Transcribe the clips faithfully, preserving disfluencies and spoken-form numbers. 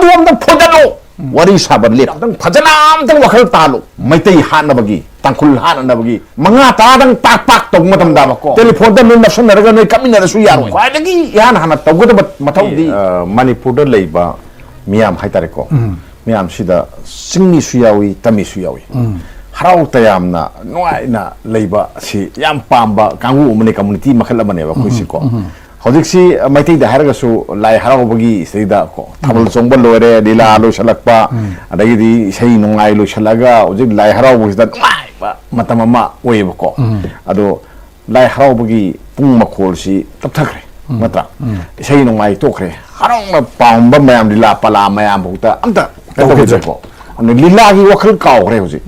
ꯑꯗꯨ ꯑꯝꯇꯪ ꯐꯣꯏꯗꯠꯂꯣ꯫ ꯋꯥꯔꯤ ꯁꯥꯕ ꯂꯦꯞ꯫ ꯑꯝꯇꯪ ꯐꯖꯅ ꯑꯝꯇꯪ ꯋꯥꯈꯜ ꯇꯥꯜꯂꯨ꯫ ꯃꯩꯇꯩ ꯍꯥꯠꯅꯕꯒꯤ, ꯇꯥꯡꯈꯨꯜ ꯍꯥꯠꯅꯅꯕꯒꯤ ꯃꯉꯥ ꯇꯔꯥꯗꯪ ꯇꯥꯛ ꯇꯥꯛ ꯇꯧꯕ ꯃꯇꯝꯗ, ꯀꯣ, ꯇꯦꯂꯤꯐꯣꯟꯗ ꯅꯣꯏ ꯅꯛꯁꯟꯅꯔꯒ ꯅꯣꯏ ꯀꯞꯃꯤꯟꯅꯔꯁꯨ ꯌꯥꯔꯣꯏ꯫ ꯈ꯭ꯋꯥꯏꯗꯒꯤ ꯏꯍꯥꯟ ꯍꯥꯟꯅ ꯇꯧꯒꯗꯕ ꯃꯊꯧꯗꯤ, ꯑ, ꯃꯅꯤꯄꯨꯔꯗ ꯂꯩꯕ ꯃꯤꯌꯥꯝ ꯍꯥꯏꯇꯥꯔꯦꯀꯣ, ꯃꯤꯌꯥꯝꯁꯤꯗ ꯆꯤꯡꯃꯤꯁꯨ ꯌꯥꯎꯏ, ꯇꯝꯃꯤꯁꯨ ꯌꯥꯎꯏ꯫ ꯍꯔꯥꯎ ꯇꯌꯥꯝꯅ ꯅꯨꯡꯉꯥꯏꯅ ꯂꯩꯕ ꯑꯁꯤ ꯌꯥꯝ ꯄꯥꯝꯕ ꯀꯥꯡꯕꯨ ꯑꯃꯅꯤ, ꯀꯝꯃꯨꯅꯤꯇꯤ ꯃꯈꯜ ꯑꯃꯅꯦꯕ ꯑꯩꯈꯣꯏꯁꯤꯀꯣ꯫ ꯍꯧꯖꯤꯛꯁꯤ ꯃꯩꯇꯩꯗ ꯍꯥꯏꯔꯒꯁꯨ ꯂꯥꯏ ꯍꯔꯥꯎꯕꯒꯤ ꯁꯤꯗꯩꯗ ꯀꯣ, ꯊꯥꯕꯜ ꯆꯣꯡꯕ ꯂꯣꯏꯔꯦ, ꯂꯤꯂꯥ ꯂꯣꯏꯁꯤꯜꯂꯛꯄ, ꯑꯗꯒꯤꯗꯤ ꯏꯁꯩ ꯅꯨꯡꯉꯥꯏ ꯂꯣꯏꯁꯤꯜꯂꯒ ꯍꯧꯖꯤꯛ ꯂꯥꯏ ꯍꯔꯥꯎꯕꯁꯤꯗ ꯅꯨꯡꯉꯥꯏꯕ ꯃꯇꯝ ꯑꯃ ꯑꯣꯏꯌꯦꯕꯀꯣ꯫ ꯑꯗꯣ ꯂꯥꯏ ꯍꯔꯥꯎꯕꯒꯤ ꯄꯨꯡ ꯃꯈꯣꯜꯁꯤ ꯇꯞꯊꯈ꯭ꯔꯦ, ꯅꯠꯇ꯭ꯔꯥ? ꯏꯁꯩ ꯅꯣꯡꯃꯥꯏ ꯇꯣꯛꯈ꯭ꯔꯦ, ꯍꯔꯥꯎꯅ ꯄꯥꯝꯕ ꯃꯌꯥꯝ, ꯂꯤꯂꯥ ꯄꯂꯥ ꯃꯌꯥꯝꯐꯥꯎꯗ ꯑꯝꯇ ꯀꯩꯅꯣ ꯇꯧꯈꯤꯗ꯭ꯔꯦ꯫ ꯇꯧꯈꯤꯗ꯭ꯔꯦꯀꯣ꯫ ꯑꯗꯨꯅ ꯂꯤꯂꯥꯒꯤ ꯋꯥꯈꯜ ꯀꯥꯎꯈ꯭ꯔꯦ ꯍꯧꯖꯤꯛ꯫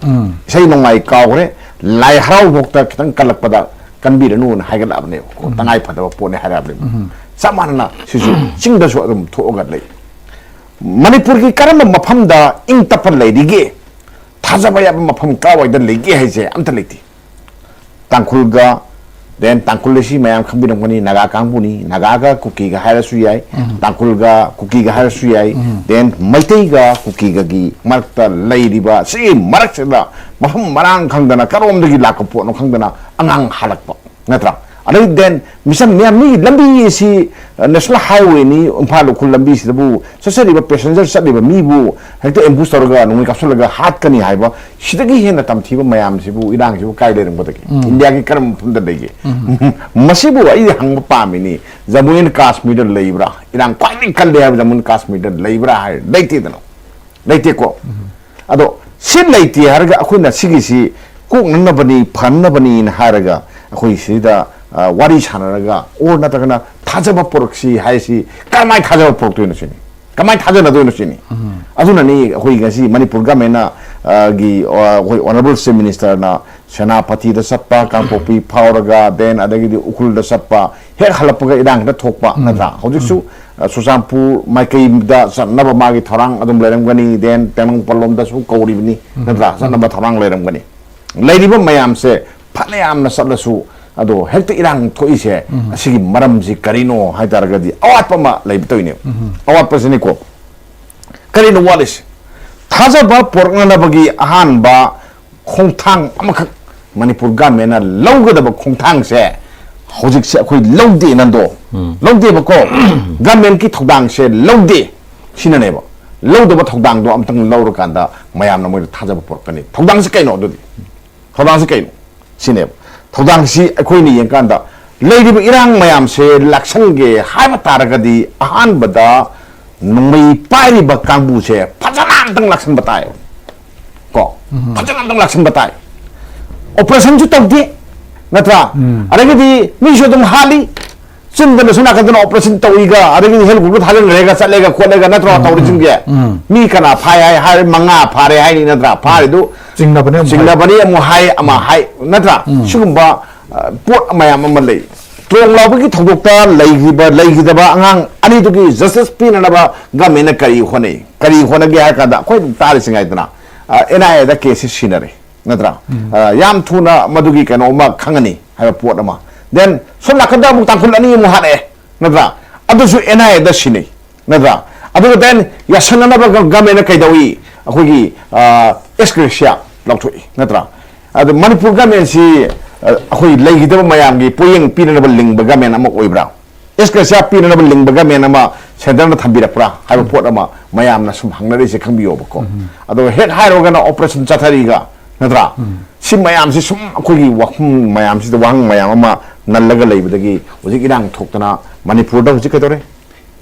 ꯏꯁꯩ ꯅꯣꯡꯃꯥꯏ ꯀꯥꯎꯈ꯭ꯔꯦ, ꯂꯥꯏ ꯍꯔꯥꯎꯕꯐꯥꯎꯗ ꯈꯤꯇꯪ ꯀꯜꯂꯛꯄꯗ ꯀꯟꯕꯤꯔꯅꯨꯅ ꯍꯥꯏꯒꯠꯂꯛꯑꯕꯅꯦꯕꯀꯣ꯫ ꯇꯉꯥꯏ ꯐꯗꯕ ꯄꯣꯠꯅꯤ ꯍꯥꯏꯔꯛꯑꯕꯅꯦꯕ꯫ ꯆꯞ ꯃꯥꯟꯅꯅ ꯁꯤꯁꯨ ꯆꯤꯡꯗꯁꯨ ꯑꯗꯨꯝ ꯊꯣꯛꯑꯒ ꯂꯩ꯫ ꯃꯅꯤꯄꯨꯔꯒꯤ ꯀꯔꯝꯕ ꯃꯐꯝꯗ ꯏꯪ ꯇꯞꯄ ꯂꯩꯔꯤꯒꯦ? ꯊꯥꯖꯕ ꯌꯥꯕ ꯃꯐꯝ ꯀꯥꯏꯋꯥꯏꯗ ꯂꯩꯒꯦ ꯍꯥꯏꯁꯦ ꯑꯝꯇ ꯂꯩꯇꯦ꯫ ꯇꯥꯡꯈꯨꯜꯒ, then ꯇꯥꯡꯈꯨꯜ ꯑꯁꯤ ꯃꯌꯥꯝ ꯈꯪꯕꯤꯔꯝꯒꯅꯤ, ꯅꯥꯒꯥ ꯀꯥꯡꯕꯨꯅꯤ, ꯅꯥꯒꯥꯒ ꯀꯨꯀꯤꯒ ꯍꯥꯏꯔꯁꯨ ꯌꯥꯏ, ꯇꯥꯡꯈꯨꯜꯒ ꯀꯨꯀꯤꯒ ꯍꯥꯏꯔꯁꯨ ꯌꯥꯏ, then ꯃꯩꯇꯩꯒ ꯀꯨꯀꯤꯒꯒꯤ ꯃꯔꯛꯇ ꯂꯩꯔꯤꯕ ꯁꯤꯒꯤ ꯃꯔꯛꯁꯤꯗ ꯃꯐꯝ ꯃꯔꯥꯡ ꯈꯪꯗꯅ ꯀꯔꯣꯝꯗꯒꯤ ꯂꯥꯛꯄ ꯄꯣꯠꯅꯣ ꯈꯪꯗꯅ ꯑꯉꯥꯡ ꯍꯥꯜꯂꯛꯄ꯫ ꯅꯠꯇ꯭ꯔꯥ? ꯑꯗꯩ then ꯃꯤꯁꯝ ꯃꯌꯥꯝ, ꯃꯤꯒꯤ ꯂꯝꯕꯤ ꯑꯁꯤ, ꯑ, national highwayꯅꯤ, ꯏꯝꯐꯥꯜ ꯎꯈ꯭ꯔꯨꯜ ꯂꯝꯕꯤꯁꯤꯗꯕꯨ ꯆꯠꯆꯔꯤꯕ passenger ꯆꯠꯂꯤꯕ ꯃꯤꯕꯨ ꯍꯦꯛꯇ ambush ꯇꯧꯔꯒ ꯅꯣꯡꯃꯩ ꯀꯥꯞꯁꯤꯜꯂꯒ ꯍꯥꯠꯀꯅꯤ ꯍꯥꯏꯕ, ꯁꯤꯗꯒꯤ ꯍꯦꯟꯅ ꯇꯝꯊꯤꯕ ꯃꯌꯥꯝꯁꯤꯕꯨ, ꯏꯔꯥꯡꯁꯤꯕꯨ ꯀꯥꯏ ꯂꯩꯔꯝꯒꯗꯒꯦ? ꯏꯟꯗꯤꯌꯥꯒꯤ ꯀꯔꯝꯕ ꯃꯐꯝꯗ ꯂꯩꯒꯦ? ꯃꯁꯤꯕꯨ ꯑꯩ ꯍꯪꯕ ꯄꯥꯝꯃꯤꯅꯤ, ꯖꯃꯨ ꯑꯦꯟ ꯀꯥꯁꯃꯤꯔꯗ ꯂꯩꯕ꯭ꯔꯥ? ꯏꯔꯥꯡ ꯈ꯭ꯋꯥꯏꯗꯒꯤ ꯀꯜꯂꯦ ꯍꯥꯏꯕ ꯖꯃꯨ ꯑꯦꯟ ꯀꯥꯁꯃꯤꯔꯗ ꯂꯩꯕ꯭ꯔꯥ ꯍꯥꯏ, ꯂꯩꯇꯦꯗꯅ꯫ ꯂꯩꯇꯦꯀꯣ꯫ ꯑꯗꯣ ꯁꯤ ꯂꯩꯇꯦ ꯍꯥꯏꯔꯒ ꯑꯩꯈꯣꯏꯅ ꯁꯤꯒꯤꯁꯤ ꯀꯣꯛꯅꯅꯕꯅꯤ, ꯐꯅꯅꯕꯅꯤꯅ ꯍꯥꯏꯔꯒ ꯑꯩꯈꯣꯏ ꯁꯤꯗ, ꯑ, ꯋꯥꯔꯤ ꯁꯥꯟꯅꯔꯒ, or ꯅꯠꯇ꯭ꯔꯒꯅ ꯊꯥꯖꯕ ꯄꯨꯔꯛꯁꯤ ꯍꯥꯏꯁꯤ ꯀꯔꯝꯍꯥꯏꯅ ꯊꯥꯖꯕ ꯄꯨꯔꯛꯇꯣꯏꯅꯣ ꯁꯤꯅꯤ? ꯀꯃꯥꯏꯅ ꯊꯥꯖꯅꯗꯣꯏꯅꯣ ꯁꯤꯅꯤ? ꯑꯗꯨꯅꯅꯤ ꯑꯩꯈꯣꯏ ꯉꯁꯤ ꯃꯅꯤꯄꯨꯔ governmentꯅ, ꯑ, ꯒꯤ, ꯑ, ꯑꯩꯈꯣꯏ Honourable Chief Ministerꯅ ꯁꯦꯅꯥꯄꯇꯤꯗ ꯆꯠꯄ, ꯀꯥꯡꯄꯣꯛꯄꯤ ꯐꯥꯎꯔꯒ, then ꯑꯗꯒꯤꯗꯤ ꯎꯈ꯭ꯔꯨꯜꯗ ꯆꯠꯄ, ꯍꯦꯛ ꯍꯜꯂꯛꯄꯒ ꯏꯔꯥꯡ ꯍꯦꯛꯇ ꯊꯣꯛꯄ, ꯅꯠꯇ꯭ꯔꯥ? ꯍꯧꯖꯤꯛꯁꯨ, ꯑ, ꯆꯨꯔꯆꯥꯟꯄꯨꯔ ꯃꯥꯏꯀꯩꯗ ꯆꯠꯅꯕ ꯃꯥꯒꯤ ꯊꯧꯔꯥꯡ ꯑꯗꯨꯝ ꯂꯩꯔꯝꯒꯅꯤ, then ꯇꯦꯡꯅꯧꯄꯜ ꯂꯣꯝꯗꯁꯨ ꯀꯧꯔꯤꯕꯅꯤ, ꯅꯠꯇ꯭ꯔꯥ? ꯆꯠꯅꯕ ꯊꯧꯔꯥꯡ ꯂꯩꯔꯝꯒꯅꯤ꯫ ꯂꯩꯔꯤꯕ ꯃꯌꯥꯝꯁꯦ ꯐꯅ ꯌꯥꯝꯅ ꯆꯠꯂꯁꯨ, ꯑꯗꯣ ꯍꯦꯛꯇ ꯏꯔꯥꯡ ꯊꯣꯛꯏꯁꯦ, ꯑꯁꯤꯒꯤ ꯃꯔꯝꯁꯤ ꯀꯔꯤꯅꯣ ꯍꯥꯏ ꯇꯥꯔꯒꯗꯤ ꯑꯋꯥꯠꯄ ꯑꯃ ꯂꯩꯕ ꯇꯧꯔꯤꯅꯦꯕ꯫ ꯑꯋꯥꯠꯄꯁꯤꯅꯤꯀꯣ꯫ ꯀꯔꯤꯅꯣ ꯋꯥꯠꯂꯤꯁꯦ? ꯊꯥꯖꯕ ꯄꯣꯔꯛꯅꯅꯕꯒꯤ ꯑꯍꯥꯟꯕ ꯈꯣꯡꯊꯥꯡ ꯑꯃꯈꯛ ꯃꯅꯤꯄꯨꯔ ꯒꯃꯦꯟꯅ ꯂꯧꯒꯗꯕ ꯈꯣꯡꯊꯥꯡꯁꯦ ꯍꯧꯖꯤꯛꯁꯦ ꯑꯩꯈꯣꯏ ꯂꯧꯗꯦ ꯅꯟꯗꯣ꯫ ꯂꯧꯗꯦꯕꯀꯣ꯫ ꯒꯃꯦꯟꯒꯤ ꯊꯧꯗꯥꯡꯁꯦ ꯂꯧꯗꯦ꯫ ꯁꯤꯅꯅꯦꯕ꯫ ꯂꯧꯗꯕ ꯊꯧꯗꯥꯡꯗꯣ ꯑꯝꯇꯪ ꯂꯧꯔꯀꯥꯟꯗ ꯃꯌꯥꯝꯅ ꯃꯣꯏꯗ ꯊꯥꯖꯕ ꯄꯨꯔꯛꯀꯅꯤ꯫ ꯊꯧꯗꯥꯡꯁꯦ ꯀꯩꯅꯣ ꯑꯗꯨꯗꯤ? ꯊꯧꯗꯥꯡꯁꯦ ꯀꯩꯅꯣ? ꯁꯤꯅꯦꯕ꯫ ꯊꯧꯗꯥꯡꯁꯤ ꯑꯩꯈꯣꯏꯅ ꯌꯦꯡꯀꯥꯟꯗ ꯂꯩꯔꯤꯕ ꯏꯔꯥꯡ ꯃꯌꯥꯝꯁꯦ ꯂꯥꯛꯁꯟꯒꯦ ꯍꯥꯏꯕ ꯇꯥꯔꯒꯗꯤ ꯑꯍꯥꯟꯕꯗ ꯅꯣꯡꯃꯩ ꯄꯥꯏꯔꯤꯕ ꯀꯥꯡꯕꯨꯁꯦ ꯐꯖꯅ ꯑꯝꯇꯪ ꯂꯥꯛꯁꯟꯕ ꯇꯥꯏ꯫ ꯀꯣ? ꯐꯖꯅ ꯑꯝꯇꯪ ꯂꯥꯛꯁꯟꯕ ꯇꯥꯏ꯫ ꯑꯣꯄꯔꯦꯁꯟꯁꯨ ꯇꯧꯗꯦ, ꯅꯠꯇ꯭ꯔꯥ? ꯑꯗꯒꯤꯗꯤ ꯃꯤꯁꯨ ꯑꯗꯨꯝ ꯍꯥꯠꯂꯤ, ꯆꯤꯟꯗꯅꯁꯨ ꯅꯥꯀꯟꯗꯅ ꯑꯣꯄꯔꯦꯁꯟ ꯇꯧꯏꯒ, ꯑꯗꯒꯤꯗꯤ ꯍꯦꯂꯤꯀꯣꯞꯇꯔ ꯊꯥꯖꯤꯟꯈ꯭ꯔꯦꯒ ꯆꯠꯂꯦꯒ ꯈꯣꯠꯂꯦꯒ, ꯅꯠꯇ꯭ꯔꯣ ꯇꯧꯔꯤꯁꯤꯡꯁꯦ? ꯃꯤ ꯀꯅꯥ ꯐꯥꯏ ꯍꯥꯏ, ꯍꯥꯏ ꯃꯉꯥ ꯐꯥꯔꯦ ꯍꯥꯏꯅꯤ, ꯅꯠꯇ꯭ꯔꯥ? ꯐꯥꯔꯤꯗꯨ ꯆꯤꯡꯅꯕꯅꯦ ꯑꯃꯨꯛ ꯍꯥꯏ꯫ ꯆꯤꯡꯅꯕꯅꯤ ꯑꯃꯨꯛ ꯍꯥꯏ, ꯑꯃ ꯍꯥꯏ, ꯅꯠꯇ꯭ꯔꯥ? ꯁꯤꯒꯨꯝꯕ, ꯑ, ꯄꯣꯠ ꯃꯌꯥꯝ ꯑꯃ ꯂꯩ꯫ ꯇ꯭ꯔꯣꯡ ꯂꯥꯎꯕꯒꯤ ꯊꯧꯗꯣꯛꯇ ꯂꯩꯈꯤꯕ, ꯂꯩꯈꯤꯗꯕ ꯑꯉꯥꯡ ꯑꯅꯤꯗꯨꯒꯤ ꯖꯁꯇꯤꯁ ꯄꯤꯅꯅꯕ ꯒꯃꯦꯟꯅ ꯀꯔꯤ ꯍꯣꯠꯅꯩ? ꯀꯔꯤ ꯍꯣꯠꯅꯒꯦ ꯍꯥꯏ ꯀꯥꯟꯗ ꯑꯩꯈꯣꯏ ꯑꯗꯨꯝ ꯇꯥꯔꯤꯁꯤ ꯉꯥꯏꯗꯅ, ꯑ, ꯑꯦꯟ ꯑꯥꯏ ꯑꯦꯗ ꯀꯦꯁꯁꯤ ꯁꯤꯟꯅꯔꯦ, ꯅꯠꯇ꯭ꯔꯥ? ꯑ, ꯌꯥꯝ ꯊꯨꯅ ꯃꯗꯨꯒꯤ ꯀꯩꯅꯣ ꯑꯃ ꯈꯪꯉꯅꯤ ꯍꯥꯏꯕ ꯄꯣꯠ ꯑꯃ꯫ Then ꯁꯣꯝ ꯅꯥꯀꯟꯗ ꯑꯃꯨꯛ ꯇꯥꯡꯈꯨꯜ ꯑꯅꯤ ꯑꯃꯨꯛ ꯍꯥꯠꯂꯛꯑꯦ, ꯅꯠꯇ꯭ꯔꯥ? ꯑꯗꯨꯁꯨ ꯑꯦꯟ ꯑꯥꯏ ꯑꯦꯗ ꯁꯤꯟꯅꯩ, ꯅꯠꯇ꯭ꯔꯥ? ꯑꯗꯨꯒ then ꯌꯥꯁꯟꯅꯅꯕ ꯒ-, ꯒꯃꯦꯟꯅ ꯀꯩꯗꯧꯏ? ꯑꯩꯈꯣꯏꯒꯤ, ꯑ, ꯑꯦꯁ ꯒ꯭ꯔꯦꯁꯤꯌꯥ ꯂꯥꯎꯊꯣꯛꯏ, ꯅꯠꯇ꯭ꯔꯥ? ꯑꯗ ꯃꯅꯤꯄꯨꯔ ꯒꯃꯦꯟꯁꯤ, ꯑ, ꯑꯩꯈꯣꯏ ꯂꯩꯈꯤꯗꯕ ꯃꯌꯥꯝꯒꯤ ꯄꯣꯠꯌꯦꯡ ꯄꯤꯅꯅꯕ ꯂꯤꯡꯕ ꯒꯃꯦꯟ ꯑꯃ ꯑꯣꯏꯕ꯭ꯔꯥ? ꯑꯦꯁ ꯒ꯭ꯔꯦꯁꯤꯌꯥ ꯄꯤꯅꯅꯕ ꯂꯤꯡꯕ ꯒꯃꯦꯟ ꯑꯃ ꯁꯦꯟꯇꯔꯅ ꯊꯝꯕꯤꯔꯛꯄ꯭ꯔꯥ ꯍꯥꯏꯕ ꯄꯣꯠ ꯑꯃ ꯃꯌꯥꯝꯅ ꯁꯨꯝ ꯍꯪꯅꯔꯤꯁꯦ ꯈꯪꯕꯤꯌꯣꯕꯀꯣ꯫ ꯑꯗꯣ ꯍꯦꯛ ꯍꯥꯏꯔꯨꯔꯒꯅ ꯑꯣꯄꯔꯦꯁꯟ ꯆꯠꯊꯔꯤꯒ, ꯅꯠꯇ꯭ꯔꯥ? ꯁꯤ ꯃꯌꯥꯝꯁꯤ ꯁꯨꯝ ꯑꯩꯈꯣꯏꯒꯤ ꯋꯥꯐꯝ ꯃꯌꯥꯝꯁꯤꯗ ꯋꯥꯍꯪ ꯃꯌꯥꯝ ꯑꯃ ꯅꯜꯂꯒ ꯂꯩꯕꯗꯒꯤ ꯍꯧꯖꯤꯛ ꯏꯔꯥꯡ ꯊꯣꯛꯇꯅ ꯃꯅꯤꯄꯨꯔꯗ ꯍꯧꯖꯤꯛ ꯀꯩꯗꯧꯔꯦ?